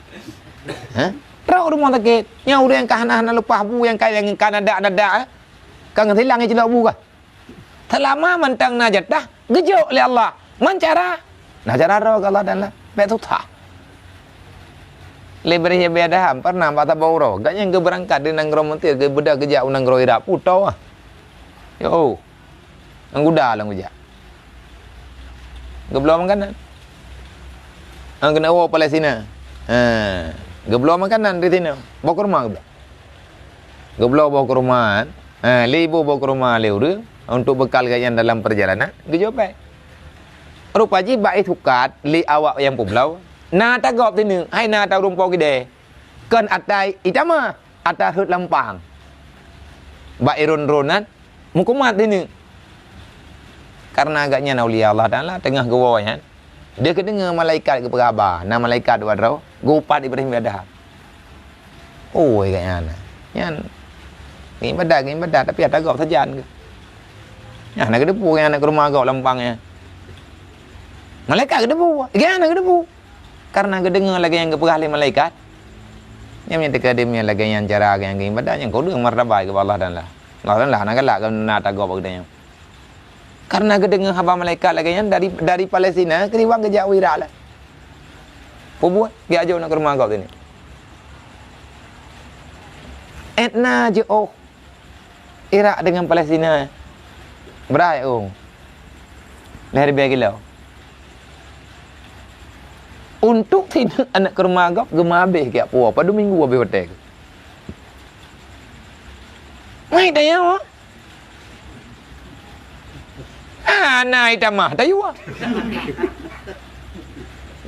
Ha? Trok rumoh sakét. Nyang ureuëng ka hana-hana leupah bu, nyang ka, nyang ka nadak-nadak, eh. Ka ngon silang icilok bu kah? Seulama mantong na jatah, geujok lé Allah. Man cara, na cara droe keu Allah Taala. Bèk susah. Lé Ibrahim bin Adham pernah bak saboh uroe, gobnyan geubeurangkat di nanggroe Mesir, geubeudôh geujak u nanggroe Irak, putôh ah. Yo, ngon guda lom geujak. Geubloe makanan. Ngon keuneuk woe Palestina. Ha, geubloe makanan di sinoe. Boh kurma geubloe. Geubloe boh kurma, ha, lé ibu boh kurma lé ureuëng untuk bekal gobnyan dalam perjalanan, geujok bèk. Rupa jih bak isukat lé awak nyang peubloe, na ata gob sineuk, hai na ata ureuëng po keudè. Kon ata itamah, ata rhot lampang. Bak iron-ron nyan, meukumat sineuk. Karena gobnyan aulia Allah Taala teungoh geuwoe nyan, dia geudeungoe malaikat geupeugah haba, na malaikat dua droe, geuupat Ibrahim bin Adham. Oh, gobnyan. Nyan, ngibadat, ngibadat, tapi ata gob sajan geuh. Nyan na geuteupeue nyan, na keureumoh gob lampang nyan. Malaikat geuteupeue, gobnyan na geuteupeue. Karena geudeungoe lagèe nyang geupeugah lé malaikat, nyan meunyo teuka di meunyo lagèe nyan cara nyang geuibadat, nyan keu ureueng martabat keu Allah Taala. Allah Taala hana galak keu na ata gob bak geutanyoe. Karena geudeungoe haba malaikat lagèe nyan dari, dari Palestina, keuriwang geujak u Irak lah. Peubuet, geujak jok na keureumoh gob teuh nyoe. Èt na jiôh Irak deungon Palestina brat, oh, lhèe ribèe kilo. Untuk sineuk aneuk keureumoh gob geumeuhabéh keu puwoe, padum minggu habéh watèe. Ngai tayue. Hana itamah tayue.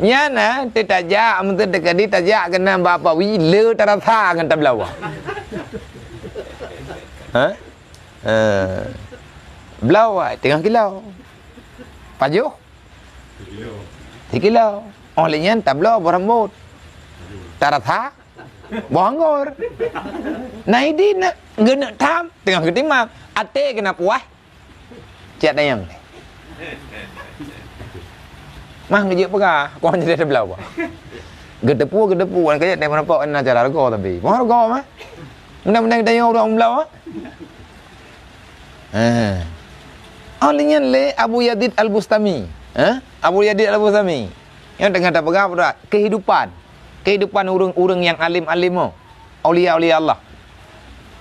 Nyan na teutajak, meuteudeuk di tajak keunan bak pawi le tarasa ngon tabloe. Ha? Eh, bloe teungoh kilo. Pajoh? Sikilo. Oh, lheueh nyan tabloe boh rambôt. Tarasa boh anggor. Na idin na geuneuk tham teungoh geutimang. Até keunan puwah. Cit tayang. Mah geujeuet peugah, kon jadi tabloe. Geuteupeue, geuteupeue, wan kajak teuh meureumpok na cara rego tapi. Moh rego mah. Mendang-mendang tayue ureueng bloe. Ha. Oh, lheueh nyan lé Abu Yazid Al-Bustami. Ha? Abu Yazid Al-Bustami. Nyang teungoh tapeugah budak kehidupan. Kehidupan ureueng-ureueng nyang alim-alim nyoe. Aulia-aulia Allah.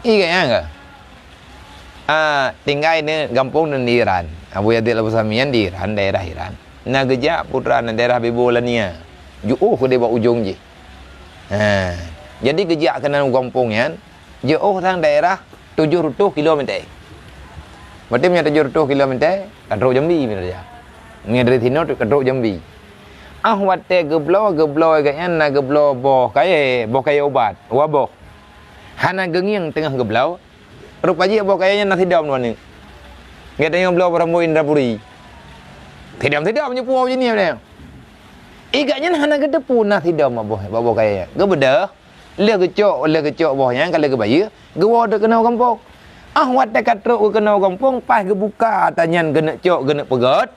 Ié geuh nyan keuh. Ah, tinggai di gampông di Iran. Abu Yazid Al-Bustami nyan di Iran, daerah Iran. Na geujak putra na daerah Bibolania. Jiôh keudeh bak ujong jih. Ha. Jadi geujak keunan u gampông nyan, jiôh sang daerah tujoh reutôh kilometer. Berarti meunyo tujoh reutôh kilometer, ka trôk Jambi meunyo ya. Meunyo dari sinoe ka trôk Jambi. Ah, watèe geubloe, geubloe geuh nyan na geubloe boh kayèe, boh kayèe ubat, dua boh. Hana geungieng teungoh geubloe, Rupa jih boh kayèe nyan na sidom dua aneuk. Geutanyoe bloe bak rambôt Indrapuri. Sidom-sidom nyoe puwoe jih nyan. Igat nyan hana geuteupeue na sidom bak boh, bak boh kayèe nyan. Geubeudôh, lheueh geucok, lheueh geucok boh nyan ka lheueh geubayeue, geuwoe teuk keunoe gampông. Ah, watèe ka trok keunoe gampông, paih geubuka ata nyan geuneuk cok, geuneuk peugöt.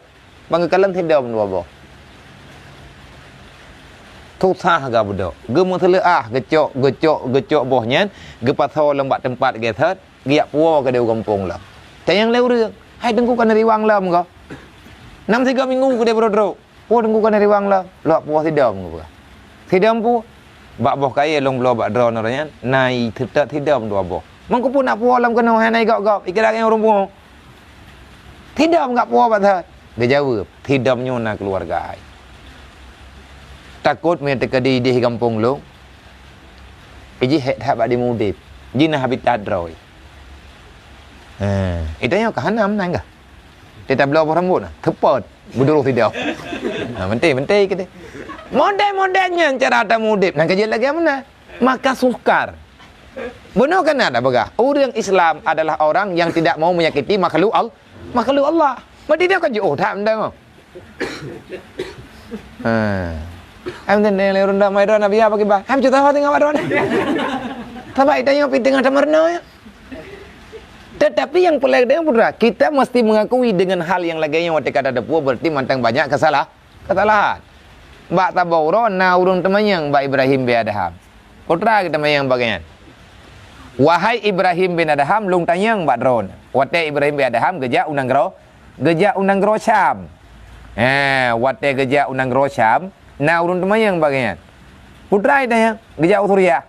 Ban geukalon sidom dua boh. Susah geubeudôh. Geumeuseuleuah, geucok, geucok, geucok boh nyan, geupasoe lom bak teumpat geuset, geujak puwoe keudéh u gampông lom. Tanyong lé ureueng, "Hai Teungku, ka neuriwang lom kah?" Nam sigoe minggu keudéh beurôh trok. "Peue Teungku, ka neuriwang lom?" "Lôn puwoe sidom," geupeugah. "Sidom peue?" "Bak boh kayèe lôn bloe bak droeneuh nyan, na iseutôt sidom dua boh." "Meukeupue nak puwoe lom keunoe, hana igop-gop, ikira ureueng puwoe?" "Sidom gak puwoe bak that." Geujaweueb, "Sidom nyoe na keuluwarga ai. Takot meunyo teukeudi idéh gampông lôn, ijih hék that bak di meu udép. Jih na habitat droe." He, itanyoe ka hana meunan gah. Teutab bloe boh rambôt na, teupot, beudôh sidom. Ha, meuntèe, meuntèe keudéh. Model-model nyan cara tameudép, na ka jeuet lagèe meunan. Maka sukar. Bunoe kan na peugah, ureueng Islam adalah orang yang tidak mau menyakiti makhluk Al-, makhluk Allah. Berarti dia kan jiôh that meunan. Ha. Em, dan, dan, ureueng dak mai droe Nabi ya bagi bah. Em, cuta hati ngapa droe? Sabab itanyoe pih teungoh tameureunoe ya. Tetapi yang paling penting, putra, kita mesti mengakui dengan hal yang lagèe nyoe watèe ka tateupeue, berarti mantong banyak kesalah-, kesalahan. Bak saboh uroe na ureueng teumanyong bak Ibrahim bin Adham. Putra geuteumanyong bak gobnyan, "Wahai Ibrahim bin Adham, lôn tanyong bak droeneuh." Watèe Ibrahim bin Adham geujak u nanggroe, geujak u nanggroe Syam. Eh, watèe geujak u nanggroe Syam, na ureueng teumanyong bak gobnyan. Putra geuteumanyong, geujak u Suriah.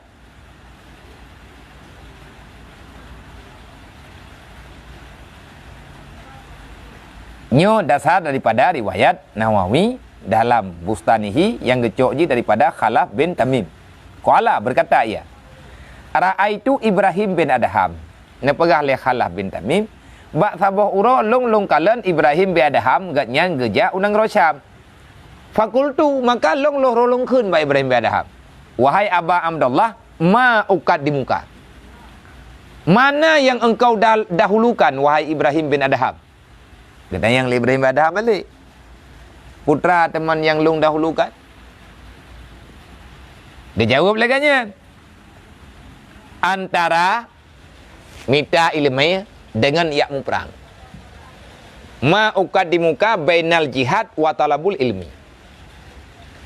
Nyoe dasar daripada riwayat Nawawi dalam Bustanihi nyang geucok jih daripada Khalaf bin Tamim. Qala, berkata ia, "Ra'aitu Ibrahim bin Adham." Neupeugah lé Khalaf bin Tamim, "Bak saboh uroe lôn, lôn kalon Ibrahim bin Adham, gobnyan geujak u nanggroe Syam." Fakultu, maka lôn lôn rhot lôn kheun bak Ibrahim bin Adham, "Wahai Aba Abdullah, ma uqaddimuka? Mana yang engkau dah-, dahulukan, wahai Ibrahim bin Adham?" Geutanyong lé Ibrahim bin Adham balik, "Putra teuma nyang lôn dahulukan?" Geujaweueb lé gobnyan, "Antara mita ileumèe deungon jak muprang. Ma uqaddimuka bainal jihad wa talabul ilmi.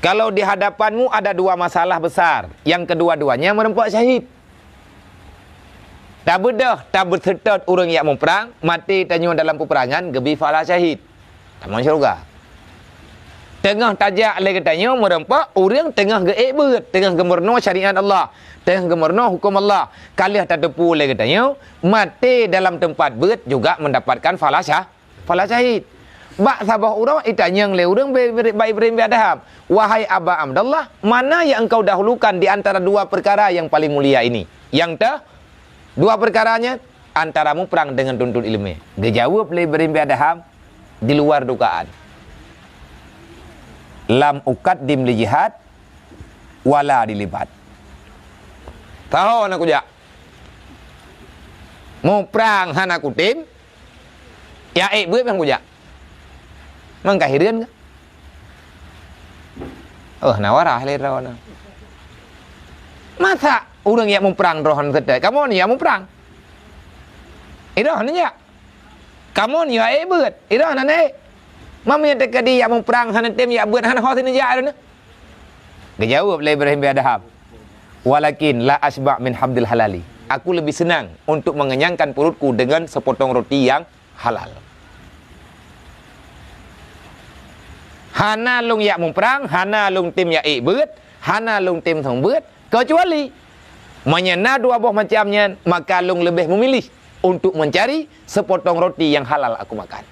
Kalau di hadapanmu ada dua masalah besar, yang kedua-duanya meureumpok syahid. Tabeudôh, tabeuseutôt ureueng jak muprang, maté tanyoe dalam peupeurangan, geubri pahala syahid. Tamong syeuruga. Teungoh tajak lé geutanyoe meureumpok ureueng teungoh geuék beuet, teungoh geumeurunoe syariat Allah, teungoh geumeurunoe huköm Allah. Ka lheueh tateupeue lé geutanyoe, maté dalam teumpat beuet juga meundapatkan pahala syah-, pahala syahid." Bak saboh uroe itanyong lé ureueng be-, be-, bak Ibrahim bin Adham, "Wahai Aba Abdullah, mana yang engkau dahulukan di antara dua perkara yang paling mulia ini?" Nyang teuh, dua perkara nyan, antara muprang deungon tuntut ileumèe. Geujaweueb lé Ibrahim bin Adham di luar dugaan, "Lam uqaddim li jihad wala li libad." Tahu hana kujak. Muprang hana kutem, jak ék beuet nyang kujak. Mangka hireuen ka. Oh, na warah lé droeneuh. Masa ureueng jak muprang droeneuh seutôt? Kamoe ni jak muprang. Idroeneuh jak. Kamoe ni jak ék beuet. Idroeneuh na ék. Meunyo teukeudi jak muprang hana tem jak beuet, hana ho sineujak droeneuh. Geujaweueb lé Ibrahim bin Adham, "Walakin la asba min habdil halali. Aku lebih senang untuk mengenyangkan perutku dengan sepotong roti yang halal. Hana lôn jak muprang, hana lôn tem jak ék beuet, hana lôn tem song beuet, keucuali meunyo na dua boh macam nyan, maka lôn leubeh memilih untuk mencari sepotong roti yang halal aku makan."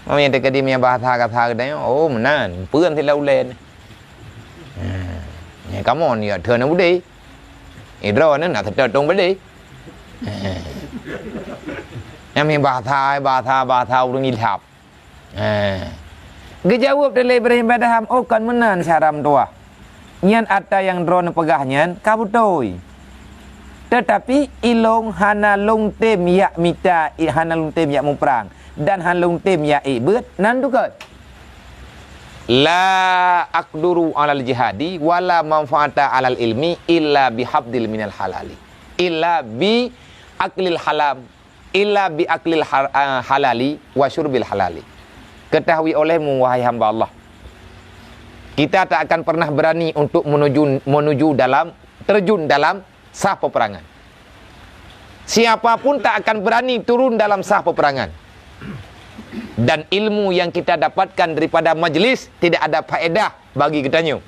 Oh, nyang teukeudi meunyo bahasa kasa geutanyoe, oh, meunan, peue sila ulèe nyoe. Ha, nyan kamoe ni, ya, thon budé. Idroeneuh na seutôt tong budé. Ha. Nyan mi bahasa, bahasa, bahasa ureueng ilhab. Ha. Geujaweueb lé Ibrahim bin Adham, "Oh, kon meunan, syedara meutuwah. Nyan ata nyang droeneuh peugah nyan ka beutôi. Teutapi ilôn hana lôn tem jak mita, hana lôn tem jak muprang, dan hana lôn tem jak ék beuet, nan tukot. La aqduru alal jihadi wala manfaata alal ilmi illa bihafdil minal halali. Illa bi aklil halam. Illa bi aklil har-, ah, halali wa syurbil halali. Ketahui olehmu, wahai hamba Allah, kita tak akan pernah berani untuk menuju, menuju dalam, terjun dalam saf peperangan. Siapa pun tak akan berani turun dalam saf peperangan. Dan ilmu yang kita dapatkan daripada majlis tidak ada faedah bagi geutanyoe.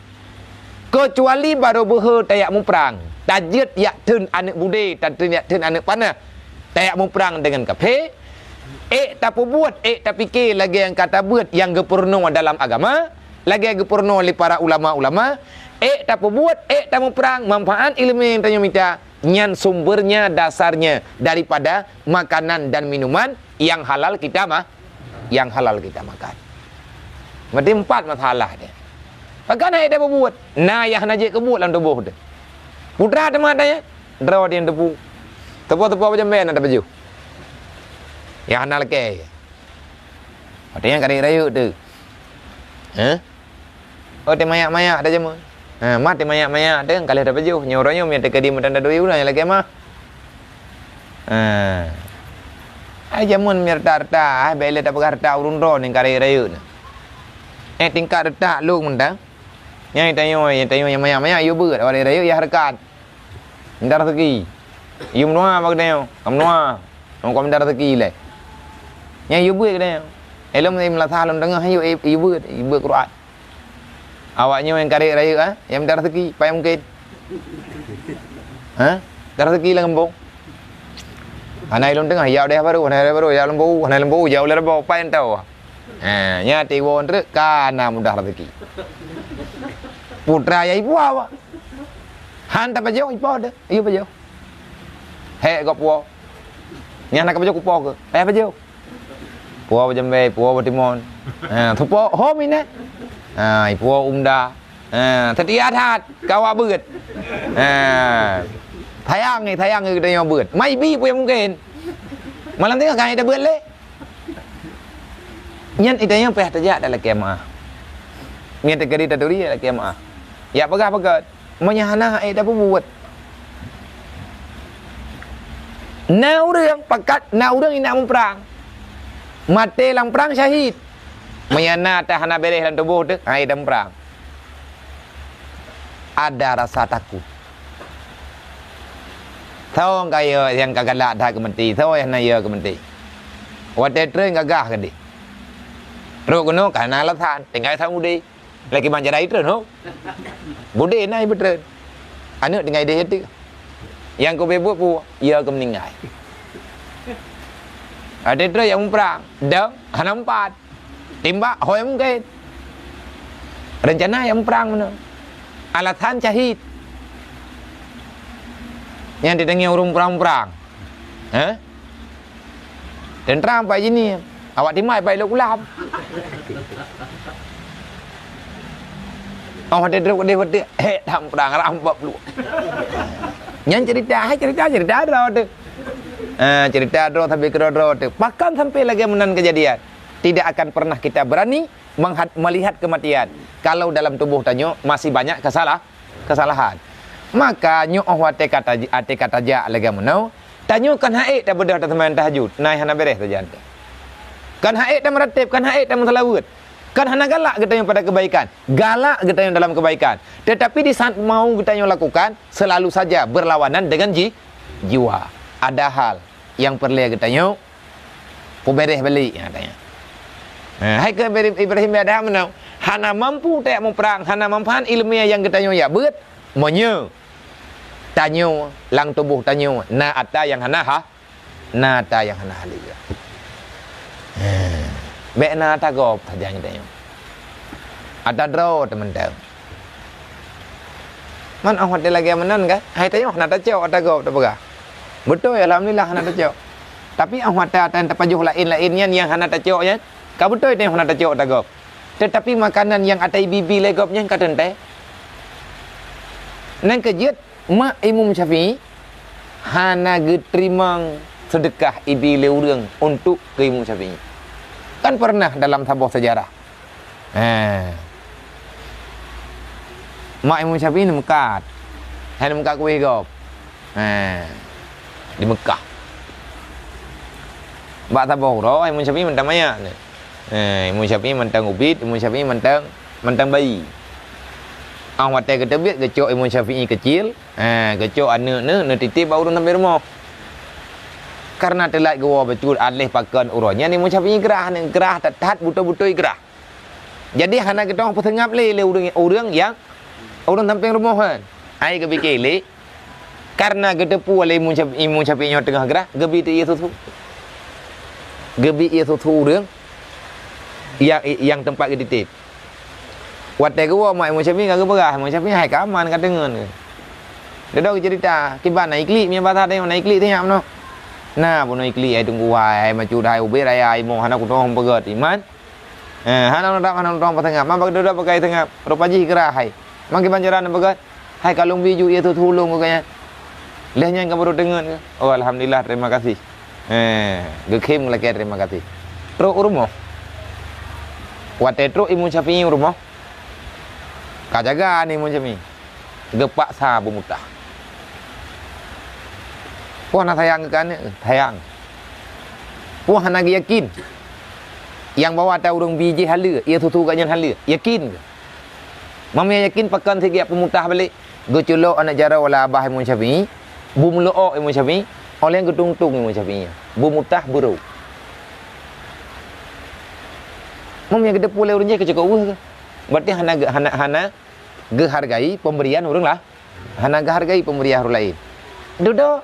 Keucuali barô beuhe tajak muprang, tajeuet jak theun aneuk budé, tatheun jak theun aneuk panah, tajak muprang deungon kaphé, ék tapeubuet, ék tapike lagée nyang ka tabeuet nyang geupeurunoe dalam agama, lagée geupeurunoe lé para ulama-ulama, ék tapeubuet, ék tamuprang, manfaat iéleumé nyang tanyoe mita, nyan sumbernya, dasarnya daripada makanan dan minuman yang halal kita ma-, yang halal kita makan. Berarti empat masalah dia. Pakon hana ék tapeubuet? Na nyang hana jeuet keu buet lam tuboh teuh. Putra teuma tanya, droe nyang teupu. Teupo-teupo bajeumbée na tapajoh. Nyang hana lakée. Watée nyan karek rayeuk teuh. Hah? Oh, teumayak-mayak dah jameun. Ha, mah teumayak-mayak teuh, ka lheueh tapajoh. Nyoe uroe nyoe meunyo teukeudi meutan dadoi ureueng nyang lagée mah. Ha. Ai jameun meunyo reuta-reuta, ai bèk lé tapeugah reuta ureueng droe nyan karek rayeuk nyan. Eh, tingkat reutak lôn meuntang. Nyang tanyoe, nyang tanyoe nyang mayak-mayak yue beuet, awak rayeuk yah reukat. Minta raseuki. Yue meunoe bak geutanyoe, ka meunoe. Ngon ka minta raseuki lé. Nyan yue beuet geutanyoe. Ilôn meunasah lôn deungoe yue, yue beuet, yue beuet Quran. Awak nyoe nyang karek rayeuk, ha? Nyang minta raseuki, pajan mungken. Ha? Minta raseuki lam gampông. Hana ilôn deungoe, ya udeh baru, hana udeh baru, ya lembu, hana lembu, ya ulèe lembu, pajan tau. Ha, nya tiwoe treuk ka na mudah raseuki. Putra ya ibu awak. Han tapajoh ipo deh, ieu pajoh. Hek gop puo. Nyang na kapajoh kupo ke? Payah pajoh. Puo bajembé, puo batimon. Ha, tupo ho minat. Ha, ipuo umda. Ha, seutia that kawa beuet. Ha. Sayang ni, sayang geutanyoe beuet. Mai bi pun mungkin. Malam tengah kan ita beuet lé. Nyan ita nyang payah tajak dalam kiamah. Nyan teukeudi taturi dalam kiamah. Ya peugah peugah. Meunyo hana hai tapeubuet. Na ureueng pakat, na ureueng indak muprang. Maté lam prang syahid. Meunyo na ta hana beres lam tuboh teuh, hai tamuprang. Ada rasa takut. Soe nyang ka yö, nyang ka galak that keu meuti, soe nyang na yö keu meuti. Watèe treun gagah keudeh. Trok keunoe ka na alasan, tinggai samudi. Lagi manjai treun ho. Bude na ibeutreun. Aneuk tinggai deh teuh. Nyang keu beuet pu, ya keu meuninggai. Ada treun nyang muprang, dong hana meupat. Timbak hoi mungken. Rencana nyang muprang meunoe. Alasan syahid. Nyang dideungoe ureueng muprang-muprang. Hah? Teuntara ampai jinih, awak timai pai lok ulam. Oh, watèe trok deh watèe, hek, tam prang, rampok pluek. Nyan cerita, hai cerita, cerita droe teuh. Ah, cerita droe sampai keudroe-droe teuh. Pakon sampai lagèe meunan kejadian? Tidak akan pernah kita berani menghat-, melihat kematian kalau dalam tubuh tanyoe masih banyak kesalah-, kesalahan. Maka nyoe 'oh watèe ka taj-, watèe ka tajak lagèe meunoe, tanyoe kan ha'ék tabeudôh taseumayang tahajud, na hana bèrèh sajan teuh. Kan ha'ék tameuratéb, kan ha'ék tameuseulaweuet. Kan hana galak geutanyoe pada keubaikan, galak geutanyoe dalam keubaikan. Teutapi di saat mau geutanyoe lakukan, seulalu saja beurlawanan deungon ji-, jiwa. Ada hal nyang peureulèe geutanyoe peubèrèh balik, ha, tanyoe. Ha, hai keu Ibrahim, Ibrahim bin Adham meunoe, hana mampu tajak muprang, hana manfaat ileumèe nyang geutanyoe jak beuet, meunyoe tanyoe lam tuboh tanyoe na ata nyang hana ha-, na ata nyang hana halal. Ha, bèk na ata gob sajan geutanyoe. Ata droe teumeuteueng. Man 'oh watèe lagèe meunan kan, hai tanyoe hana tacok ata gob tapeugah. Beutôi, alhamdulillah hana tacok. Tapi 'oh watèe ata nyang tapajoh laén-laén nyan nyang hana tacok nyan, ka beutôi tanyoe hana tacok ata gob. Teutapi makanan nyang ata ibi-bi lé gob nyan ka teuntèe. Nyan keuh jeuet mak Imam Syafi'i, hana geuteurimong seudeukah ibi lé ureuëng untuk keu Imam Syafi'i. Kan pernah dalam saboh seujarah. Ha. Mak Imam Syafi'i neumeukat. Hai neumeukat kueh gob. Ha. Di Mekah. Bak saboh uroe Imam Syafi'i mantong manyak. Ha, Imam Syafi'i mantong ubit, Imam Syafi'i mantong, mantong bayi. Ah watée geuteubiet geucok Imam Syafi'i keucil, ha, geucok aneuëk neuh neutitip bak ureuëng sampéng rumoh. Karena teulat geuwoe bacut aléh pakon uroe nyan Imam Syafi'i grah, neugrah that-that beutôi-beutôi grah. Jadi hana geutanyoe peuseungab lé lé ureuëng, ureuëng nyang ureuëng sampéng rumoh nyan. Ai geupike lé, karena geuteupeue lé Imam Syafi'i, Imam Syafi'i nyoe teungoh grah, geubi ié susu. Geubi ié susu ureuëng nyang, nyang teumpat geutitip. Watée geuwoe mak Imam Syafi'i ka geupeugah, Imam Syafi'i hai ka aman ka deungon. Dudoe geuceurita, kiban na iklik, meunyo basa tanyoe na iklik tanyoe meunoe. Na bunoe iklik hai teungku hai, hai macut hai ubit raya hai moh hana kutoh peugét iman. Eh, hana nurab, hana nurab paseungab. Ma bak dudoe pakai seungab, rupa jih grah hai. Ma kiban cara neupeugét, hai ka lôn bi ju ié susu lôn keu gobnyan. Lheueh nyan ka baru deungon. Oh alhamdulillah terima kasih. Eh, geukhém lakée terima kasih. Trok u rumoh. Watée trok Imam Syafi'i u rumoh, ka jaga ni Imam Syafi'i. Geupaksa beumutah. Poh na sayang keu aneuëk, sayang. Poh hana geuyakin. Nyang bahwa ata ureuëng bi jih haleue, ié susu gobnyan haleue, yakin. Meunyo yakin pakon sigiek peumutah balék, geuculok aneuëk jaroe lam babah Imam Syafi'i, beumeuleuok Imam Syafi'i, óh lheueh geutung-tung Imam Syafi'i, beumutah beurôk. Meunyo geuteupeue lé ureuëng jih keucukôp weueh keuh. Berarti hana, hana, hana geuhargai pemberian ureuëng lah, hana geuhargai pemberian ureuëng laén. Dudoe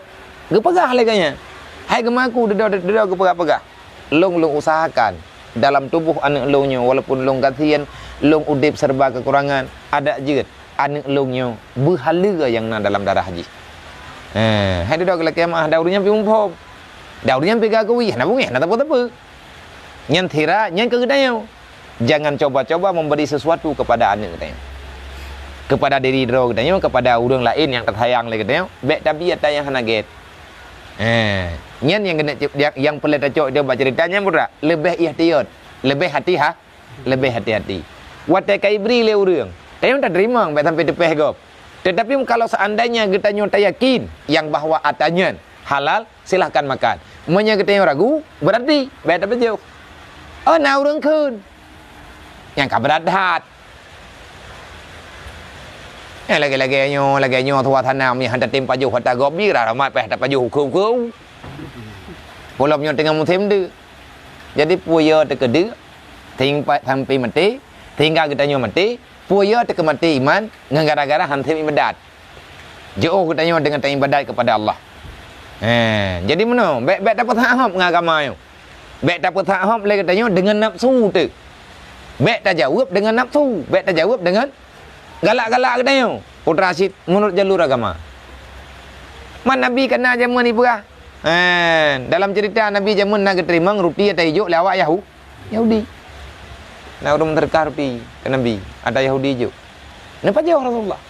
geupeugah lé gobnyan, hai geumaku dudoe, dudoe geupeugah-peugah. Lôn, lôn usahakan dalam tuboh aneuëk lôn nyoe, walaupun lôn gasien, lôn udeb serba keukurangan, adak jeuet aneuëk lôn nyoe beuhaleue nyang na dalam darah jih. Eh, hai dudoe geulakée maah, dan ureuëng nyan pi muphom. Dan ureuëng nyan pi geukui, hana beungéh, hana teupeu-teupeu. Nyan sira, nyan keu geutanyoe. Jangan coba-coba memberi sesuatu kepada aneuëk geutanyoe. Kepada diri droe geutanyoe, kepada ureuëng laén nyang teusayang lé geutanyoe, bék tabi ata nyang hana gét. Eh, nyan nyang keuneuk cep-, nyang, nyang peureulée tacok di bak ceurita nyan, putra. Leubeh ihtiyat, leubeh hati-ha-, leubeh hati-hati. Watée ka ibri lé ureuëng, tanyoe tateurimong bék sampai teupéh gob. Tetapi kalau seandainya geutanyoe tayakin nyang bahwa ata nyan halal, silahkan makan. Meunyo geutanyoe ragu, berarti bék tapajoh. Oh, na ureuëng kheun. Nyang ka brat that. Eh, lagée-lagée nyoe, lagée nyoe suasana mi hana tem pajoh ata gob bi, rara mat payah tapajoh ukeue-ukeue. Pulom nyoe teungoh musém deuk. Jadi, peue yo teukeudeuek, ting pa-, sampai maté, sehingga geutanyoe maté, peue yo teukeumati iman ngon gara-gara han tem ibadat. Jiôh geutanyoe deungon taibadat keupada Allah. He, jadi meunoe, bék, bék tapeusahob ngon agama nyoe. Bék tapeusahob lé geutanyoe deungon nafsu teuk. Bék tajaweueb deungon nafsu, bék tajaweueb deungon galak-galak geutanyoe. Putra cit meunurot jalur agama. Man Nabi kana jameun ipeugah. He, dalam ceurita Nabi jameun na geuteurimong ruti ata ijok lé awak Yahu-, Yahudi. Na ureuëng meuseudeukah ruti keu Nabi, ata Yahudi ijok. Neupajoh Rasulullah.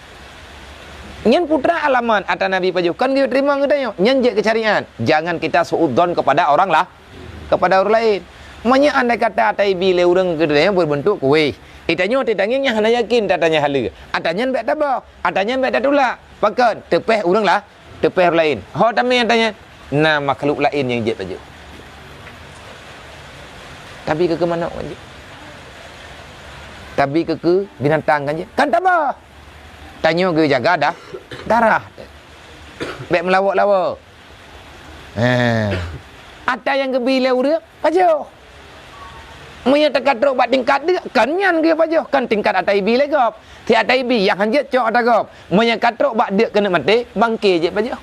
Nyan putra alamat ata Nabi pajoh, kon geuteurimong geutanyoe. Nyan jeuet keu syariat. Jangan kita suudzon kepada orang lah, kepada orang lain. Meunyoe andai kata ata ibi lé ureuëng keu geutanyoe beubentuk kueh, geutanyoe teutangieng nyang hana yakin ata nyan haleue. Ata nyan bék taboh, ata nyan bék tatulak. Pakon? Teupéh ureuëng lah, teupéh ureuëng laén. Ho tamé ata nyan, na makhluk laén nyang jeuet pajoh. Tabi keu keu manok kan jeuet. Tabi keu keu binatang kan jeuet. Kan taboh. Tanyoe geujaga dah darah. Bék meulawok-lawok. He. Ata nyang geubi lé ureuëng, pajoh. Meunyoe teuka trok bak tingkat deuk, kon nyan geupajoh, kon tingkat ata ibi lé gob. Si ata ibi nyang han jeuet cok ata gob. Meunyoe ka trok bak deuk keuneuk maté, bangke jeuet pajoh.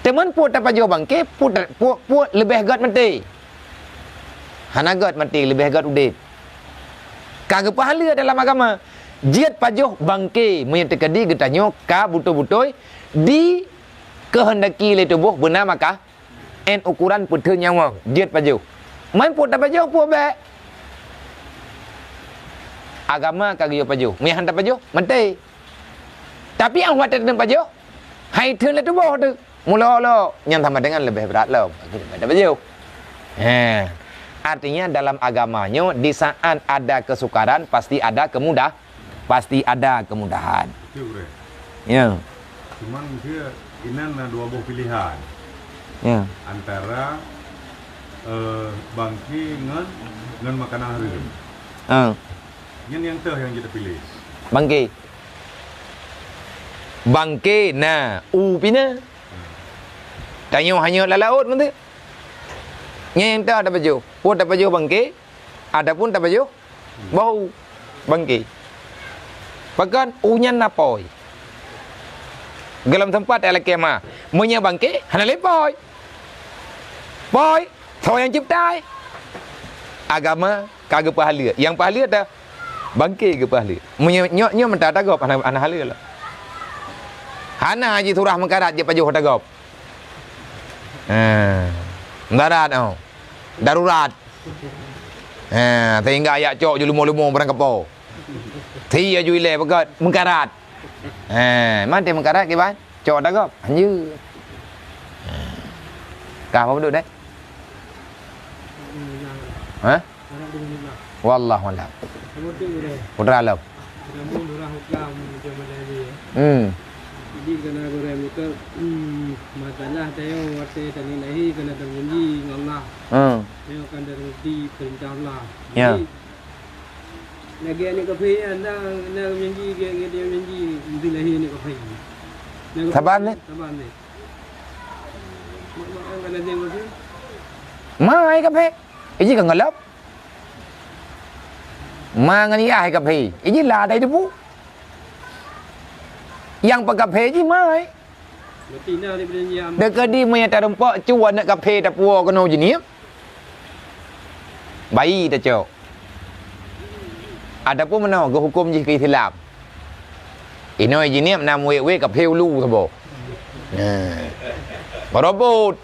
Teuma peue tapajoh bangke, peue ta-, peue, peue leubeh gét maté. Hana gét maté, leubeh gét udeb. Ka geupeuhaleue dalam agama, jeuet pajoh bangke meunyoe teukeudi geutanyoe ka beutôi-beutôi dikeuheundaki lé tuboh beuna maka N ukuran peutheun nyawöng, jeuet pajoh. Man peue tapajoh, peue bék. Agama ka geuyue pajoh. Meunyo han tapajoh, maté. Tapi 'oh watèe tateun pajoh, hai theun lé tuboh teuh. Mulo-lo, nyan sama dengan lebih berat lom. Kita baca baju. Ha. Artinya dalam agama nyoe, di saat ada kesukaran, pasti ada kemudah, pasti ada kemudahan. Betul, Bre. Ya. Cuman dia inan na dua boh pilihan. Ya. Antara, eh, bangke ngon, ngon makanan hareum. Ah. Nyan nyang teuh nyang jeuet piléh. Bangke. Bangke na, u pih na. Tanyoe hanyut lam laôt mantong. Nyan nyang teuh tapajoh. Peue tapajoh bangke, ataupun tapajoh boh u bangke. Pakon u nyan na pôi. Gohlom teumpat lakée ma. Meunyoe bangke, hana lé pôi. Pôi, soe nyang cipta? Agama ka geupeuhaleue. Nyang peuhaleue ta bangke geupeuhaleue. Meunyoe nyoe, nyoe meuta tagob hana, hana haleue lom. Hana jisurah meukarat jipajoh tagob. Ha. Meukarat, oh. Darurat. Ha, sehingga ayak cok ju lumo-lumo barang kapo. Thi aju ilée beugöt meukarat. Ha, man teuh meukarat kiban? Cok tagob. Anjeu. Ha. Ka apa beudôh deh? Ha? Wallahu a'lam. Putra lom. Hmm. Jadi kena gurèe muka, hmm, masalah tayo watèe tani lahé kena terjanji ngon Allah. Hmm. Tayo akan terjadi perintah Allah. Ya. Jadi, lagi aneuk kafé, anda kena janji, dia, dia janji, mesti lahé aneuk kafé. Saban, Nek. Saban, Nek. Mak, mak, kan ada dia kafé? Mai kafé. Iji kan ngalap. Ma ngon yah kafé. Iji la dai debu. Yang peukaphé jih mai. Berarti nah daripada nyan. Deukadi meunyo tarumpok cu aneuk kaphé tapuwoe keunoe jiniep. Bayi tacok. Ataupun meunoe geuhuköm jih keu Islam. Inoe jiniep na muwét-wét kaphé ulu saboh. Nah. Baroe pôt.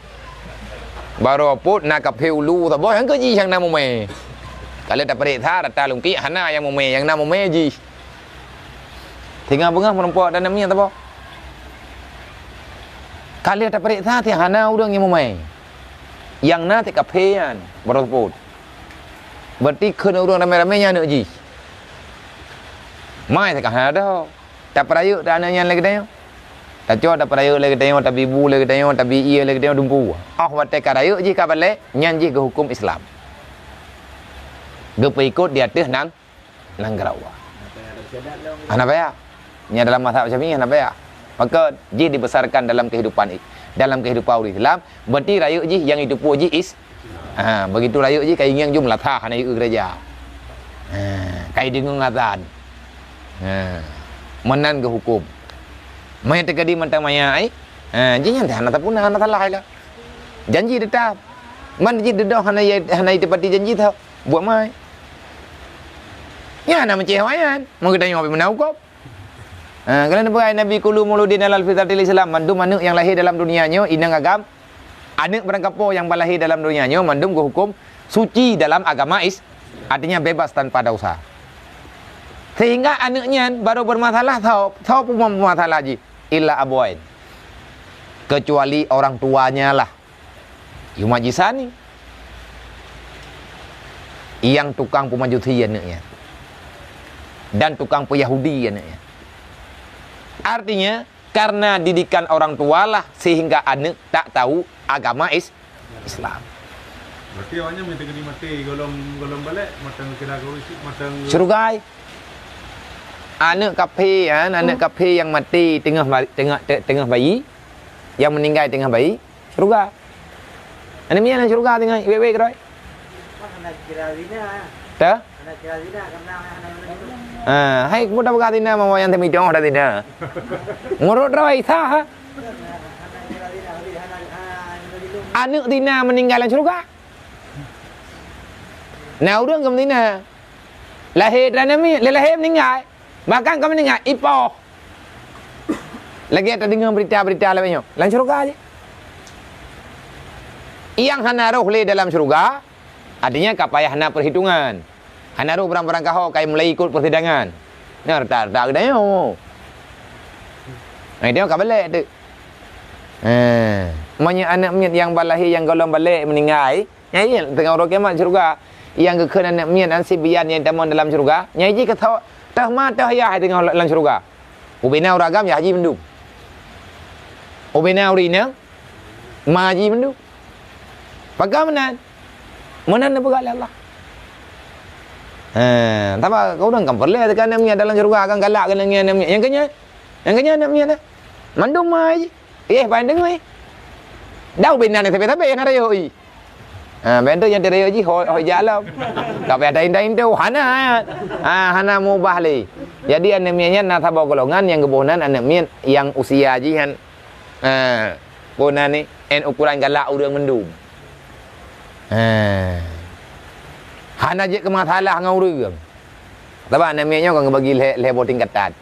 Baroe pôt na kaphé ulu saboh nyang keu jih nyang na mumè. Ka lheueh tapareksa rata lungkiek hana nyang mumè, nyang na mumè jih. Singoh beungoh meurumpok dan namiet saboh. Ka lheueh tapareksa ti hana ureuëng nyang mumè. Nyang na ti kaphé nyan baroe pôt. Berarti kheun ureuëng ramé-ramé nyan aneuk jih. Mai teuka hana deuh. Tapeurayeuk ta aneuk nyan lé geutanyoe. Tacok tapeurayeuk lé geutanyoe, tabi bu lé geutanyoe, tabi ié lé geutanyoe dumpu. Óh watèe ka rayeuk jih ka balek, nyan jih geuhuköm Islam. Geupeuikot di ateueh nang, nanggroe. Hana payah. Nyan dalam mazhab Syafi'i hana payah. Maka jih dibesarkan dalam kehidupan i-, dalam kehidupan ureuëng Islam, berarti rayeuk jih nyang jiteupeue jih is-, Ha, begitu rayeuk jih ka ingieng jeuem latha hana jieu gereja. Ha, ka ideungoe azan. Ha, meunan geuhuköm. Maya teukeudi mantong maya ai, ha, jih nyan hana tapuna, hana salah ai lah. Janji teutap. Man jih dudoe hana, hana jiteupati janji teuh. Buet mai. Nyan hana meucéh awaknyan. Meugeutanyoe habéh meunan huköm. Ha, keunan peugah Nabi, "Kullu mauludin alal fitratil Islam." Mandum aneuk nyang lahé dalam dunia nyoe inong agam Aneuk barangkapo nyang balahé dalam donya nyoe mandum geuhuköm suci dalam agama Is-, artinya bebas tanpa dosa. Sehingga aneuk nyan barô beumasalah, soe, soe peumasalah jih? Illa abawain. Kecuali orang tuanya lah. Yuma jisani. Nyang tukang peumajusi aneuk nyan. Dan tukang peuyahudi aneuk nyan. Artinya, karena didikan orang tualah sehingga aneuk tak tahu agama Is-, Islam. Berarti awaknyan meunyo teukeudi maté gohlom, gohlom balek, mantong kira geuh isi, mantong syeuruga. Aneuk kafé, ha, aneuk kafé nyang maté teungoh ba-, teungoh, te-, teungoh bayi, nyang meuninggai teungoh bayi, syeuruga. Aneuk miet lam syeuruga teungoh wék-wék keudroe. Teuh? Ah, hai, mudah peugah tina, mau yang temi dong dah tina. Ngurut rawai sah, ha? Aneuk tina meuninggai lam syeuruga. Na ureueng geumeutina. Lahé atra namiet, lé lahé meuninggai. Bahkan ka meuninggai, ipoh. Lagèe tadeungoe berita-berita lagèe nyoe. Lam syeuruga jih. Nyang hana roh lé dalam syeuruga, artinya ka payah na perhitungan. Hana roh barang-barang kaho ka mulai ikut persidangan. Nyan rata-rata geutanyoe. Nah, itu ka balek tu. Eh, meunyoe aneuk miet nyang ban lahé nyang gohlom balek meuninggai, nyan jih teungoh uroe kiamat syeuruga. Nyang geukheun aneuk miet nyan sibian nyang tamong dalam syeuruga, nyan jih keu tho-, toh ma toh yah teungoh lam syeuruga. Ubena ureueng agam yah jih mandum. Ubena ureueng inong ma jih mandum. Pakon meunan? Meunan neupeugah lé Allah. Ha, tapi ureueng kan peureulèe teuka aneuk miet dalam syeuruga kan galak keu aneuk miet, aneuk miet. Nyang keunyan, nyang keunyan aneuk miet, eh. Mandum ma jih. Eh, pajan deungoe. Dah ubena sabe-sabe nyang rayeuk i. Ha, bèk tu nyang teuh rayeuk jih ho, ho jak lom. Ka payah tain-tain tu, hana. Ha, hana mubah lé. Jadi aneuk miet nyan na saboh golongan nyang geuboh nan aneuk miet nyang usia jih nyan, ha, peue nan ni, nyan ukuran galak ureueng mandum. Ha. Hana jeuet keu masalah ngon ureueng. Sabab aneuk miet nyoe ka geubagi lhèe, lhèe boh tingkatan.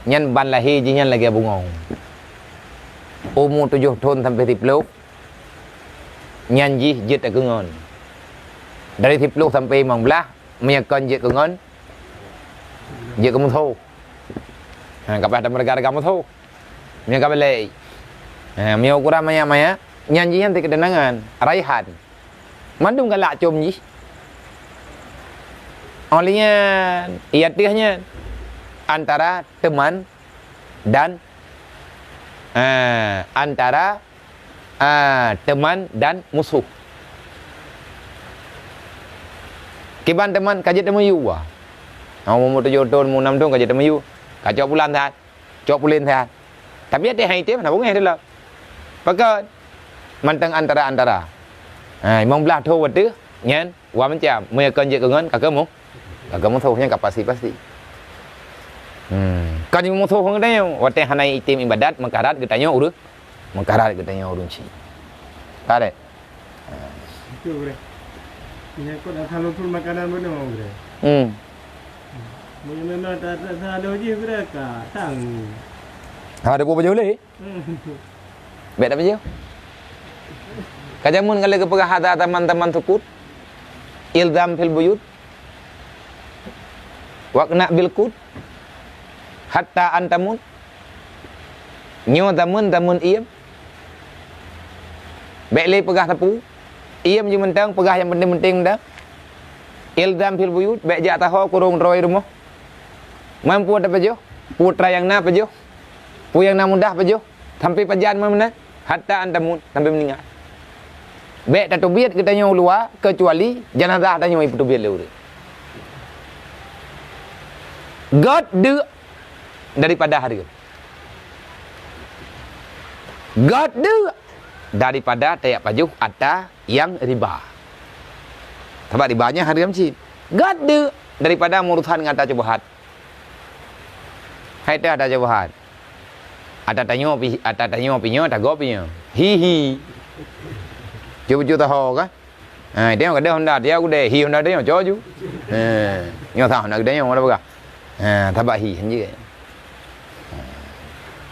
Nyan ban lahé jih nyan lagèe bungöng. Umu tujoh thon sampoe siploh, nyan jih jeuet keu ngon. Dari siploh sampoe limong blah, meunyoe kon jeuet keu ngon, jeuet keu musoh. Ha, ka payah tameureuga-reuga musoh. Meunyoe ka balek. Ha, meunyoe ukuran manyak-manyak, nyan jih nyan teukeunangan, raihan. Mandum galak com jih. Óh lheueh nyan, i ateueh nyan, antara teman dan, eh, antara, eh, teman dan musuh. Kiban teman ka jeuet teumiyueb. Ha, umu tujoh thon, umu nam thon ka jeuet teumiyueb. Ka cok pulan that. Cok pulen that. Tapi até hai tem hana beungèh dilom. Pakon? Mantong antara-antara. Ha, limong blah thon watèe nyan, wa macam. Meunyoe kon jeuet keu ngon, ka keu mu-, ka keu musoh nyan ka pasti-pasti. Hmm. Kon musoh ngon geutanyoe, watèe hana item ibadat, meukarat geutanyoe ureueng, meukarat geutanyoe ureueng chik. Ka deh? Itu, Bre. Menyangkut asal usul makanan beuna, Bre. Hmm. Meunyoe memang tak, tak salah jih, Bre, ka tang. Ha, ada buah baju leh? Hmm. Bèk dah baju. Ka jameun ka lheueh geupeugah hadza zaman-zaman sukut. Ilzam fil buyut. Waqna bil qut. Hatta antamut. Nyoe zaman-zaman iem. Bèk lé peugah sapeue. Iem jih mantong, peugah nyang penting-penting mantong. Ilzam fil buyut, bèk jak taho kurong droe rumoh. Mampu tapajoh, putra nyang na pajoh, peue nyang na mudah pajoh, sampai pajan meunan, hatta antamut, sampai meuninggai. Bèk tateubiet geutanyoe u luwa, keucuali janazah tanyoe ipeuteubiet lé ureueng. Göt deuk daripada hareuem. Göt deuk daripada tajak pajoh ata nyang riba. Sabab riba nyan hareuem cit. Göt deuk daripada meurusan ngon ata syubhat. Hai teuh ata syubhat. Ata tanyoe pi, ata tanyoe pi nyoe, tagob pi nyoe. Hi, hi. Cuba-cuba taho ka? Ha, dia ka deh Honda, dia ku deh, hi Honda dia, cok ju. Ha, nyoe sah Honda geude nyoe, ada peugah. Ha, tabak hi, hanjeuet.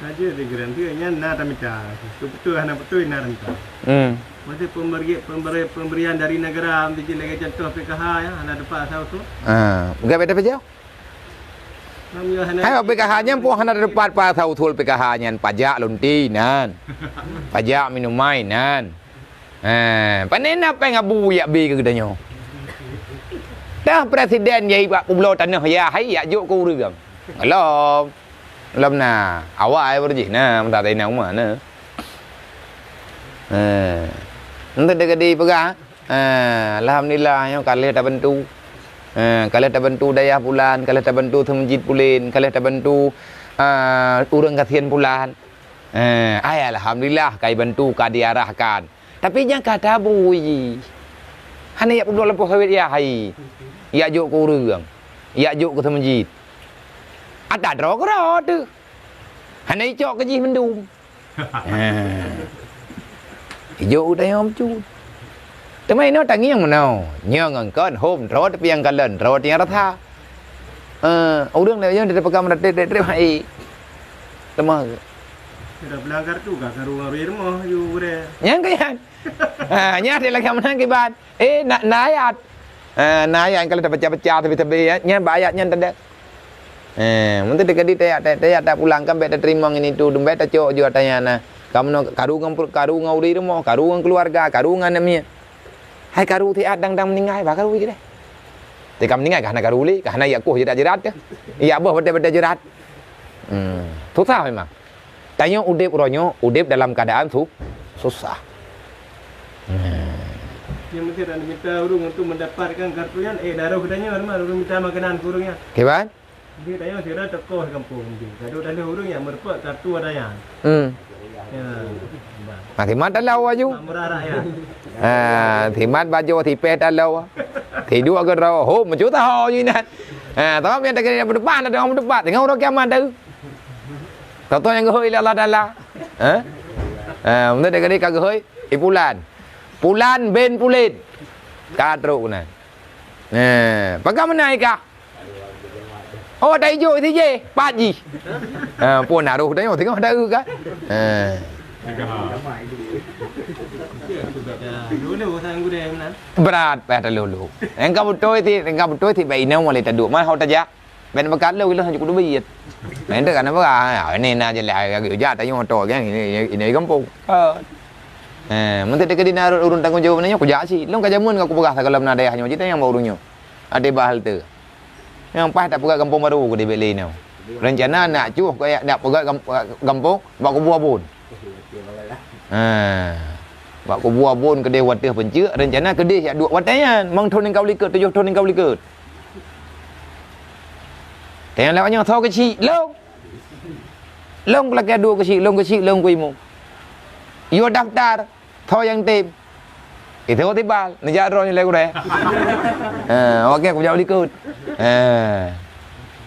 Raja di Gerang tu, nyan na tamita. Betul, betul, hana betul, na tamita. Hmm. Maksud pemberi, pemberi, pemberian dari negara, ambil lagi contoh P K H, ya, hana dapat asal usul. Ha, peugah beda pejauh? Hai, P K H nyan pun hana teupat pa asal usul P K H nyan, pajak lonti nan. Pajak minumai nan. Ha, pane na péng abu yak bi keu geutanyoe. Dah presiden jai bak peubloe tanoh ya hai yak jok keu ureueng. Lom. Lom na. Awai baru jih na, meuta tai na uma na. Ha. Untuk dekat di peugah. Ha, alhamdulillah nyoe ka lheueh tabantu. Ha, ka lheueh tabantu dayah pulan, ka lheueh tabantu seumeujiet pulen, ka lheueh tabantu, ha, ureueng gasien pulan. Ha, ai alhamdulillah ka ibantu, ka diarahkan. Tapi nyang ka tabui jih. Hana yak peubloe lampôh sawét ya hai. Yak jok keu ureueng. Yak jok keu seumeujiet. Ata droe keudroe teuh. Hana icok keu jih mandum. Ha. Ijok u dayong cut. Teuma inoe tangieng meunoe. Nyoe ngon kon hom droe tapi nyang kalon droe tiang rasa. Eh, ureueng lé nyoe dipeugah meuratéb trép-trép hai. Teuma. Sudah pelanggar tu ka karu ngarui rumoh yu gurée. Nyang keuyan. Ha, nyan lagèe meunan kiban. Eh, na, na ayat. Eh, na ayat kalau tapecah-pecah tapi-tapi ya. Nyan bak ayat nyan teuda. Eh, mungkin tadi tayak, tayak, tayak tak pulang kan bèk tateurimong ini tu, bèk tacok ju atanya na. Tameunoe karu ngon, karu ngon ureueng rumoh, karu ngon keuluwarga, karu ngon aneuk miet. Hai karu siat dang-dang meuninggai, bah karu keudeh. Teuka meuninggai ka hana karu lé, ka hana jak koh jeurat-jeurat teuh. Jak boh batée-batée jeurat. Hmm, susah memang. Tanyoe udeb uroe nyoe, udeb dalam keuadaan su-, susah. Hmm. Nyang meusti taminta ureueng untuk mendapatkan kartu nyan, eh, daroh geutanyoe, ureueng mita makanan keu ureueng nyan. Kiban? Di tanyoe sira tokoh gampông di. Gadoh taloh ureueng nyang meureupat kartu ada nyan. Hmm. Ya. Nah, simat taloh aju. Mak murah rakyat. Ha, simat baju sipeh taloh. Siduk ke droe, ho, meucue taho nyan. Ha, tapi yang terkena berdepan, ada orang berdepan. Tengok orang kiamat tu. Contoh yang gehoi oleh Allah Taala. Ha? Ha, mungkin dia kena gehoi, eh, Pulan. Pulan bin Pulit. Ka trok kena. Ha, pakai menai kah? Oh, ada ijo sijih, pat jih. Ha, pun naruh tengok, tengok ada ka. Ha. Dulu sang gurée meunan. Berat payah talulu. Engka beutôi si, engka beutôi si bak inong mulai taduk. Mah hau tajak. Ben beukalo gila hana cukup duit. Nah, itu kan apa? Ha, ini na jelek lagi ujar tanya motor kan ini ini gampông. Ha. Eh, mesti dekat di narut urun tanggung jawab nanya kujak si. Long ka jameun ka kupeugah sakalom na dayah nyoe cerita yang bak urun nyoe. Ada bahal tu. Yang pas tak peugah gampông baru ke di Bek Lino. Rencana nak cuh ke nak peugah gamp-, gampông bak kubu abon. Ha. Bak kubu abon keudeh wateuh peuncek, rencana keudeh yak duek watée nyan, mang thon nyang ka likot, tujoh thon nyang ka likot. Teunyang lewat nyoe tho keuchik, long. Long peulakée duek keuchik, long keuchik, long kuimu. Yue daftar. Tho nyang tem. Itu tibal, neujak droe nyang lé gurée. Ha, oke, kujak likot. Ha.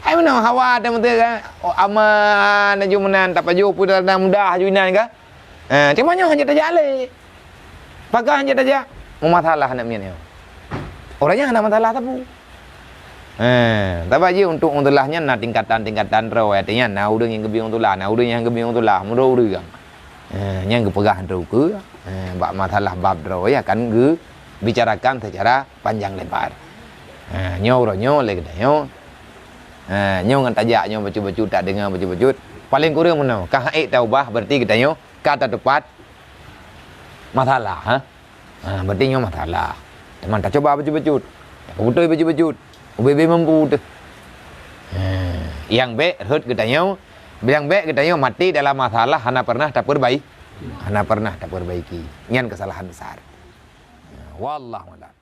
Hai meunoe hawa ada meuteue kan? Oh, aman aju meunan, tapajoh pun dalam mudah aju inan kan? Ha, cuma nyoe hanya tajak lé. Pakai hanya tajak, meumasalah aneuk miet nyoe. Orang nyan hana masalah sapeue. Eh, tapi jih untuk unteulah nyan na tingkatan-tingkatan droe, artinya na ureueng nyang geubri unteulah, na ureueng nyang geubri unteulah, meudroe ureueng. Eh, nyang geupeugah droe keue, eh, bak masalah bab droe ya kan geubicarakan secara panjang lebar. Eh, nyoe uroe nyoe lé geutanyoe. Eh, nyoe ngon tajak nyoe bacut-bacut tak deungoe bacut-bacut. Paling kureueng meunoe, ka hana ék taubah berarti geutanyoe ka tatupat masalah, ha? Ha, berarti nyoe masalah. Teuma tacuba bacut-bacut. Tapeubutôi bacut-bacut. Ubé-bé mampu teuh. Ha, nyang bék rhot geutanyoe, nyang bék geutanyoe mati dalam masalah hana pernah tapeurbai-, hana pernah tapeurbaiki. Nyan kesalahan besar. Ha, wallahu a'lam.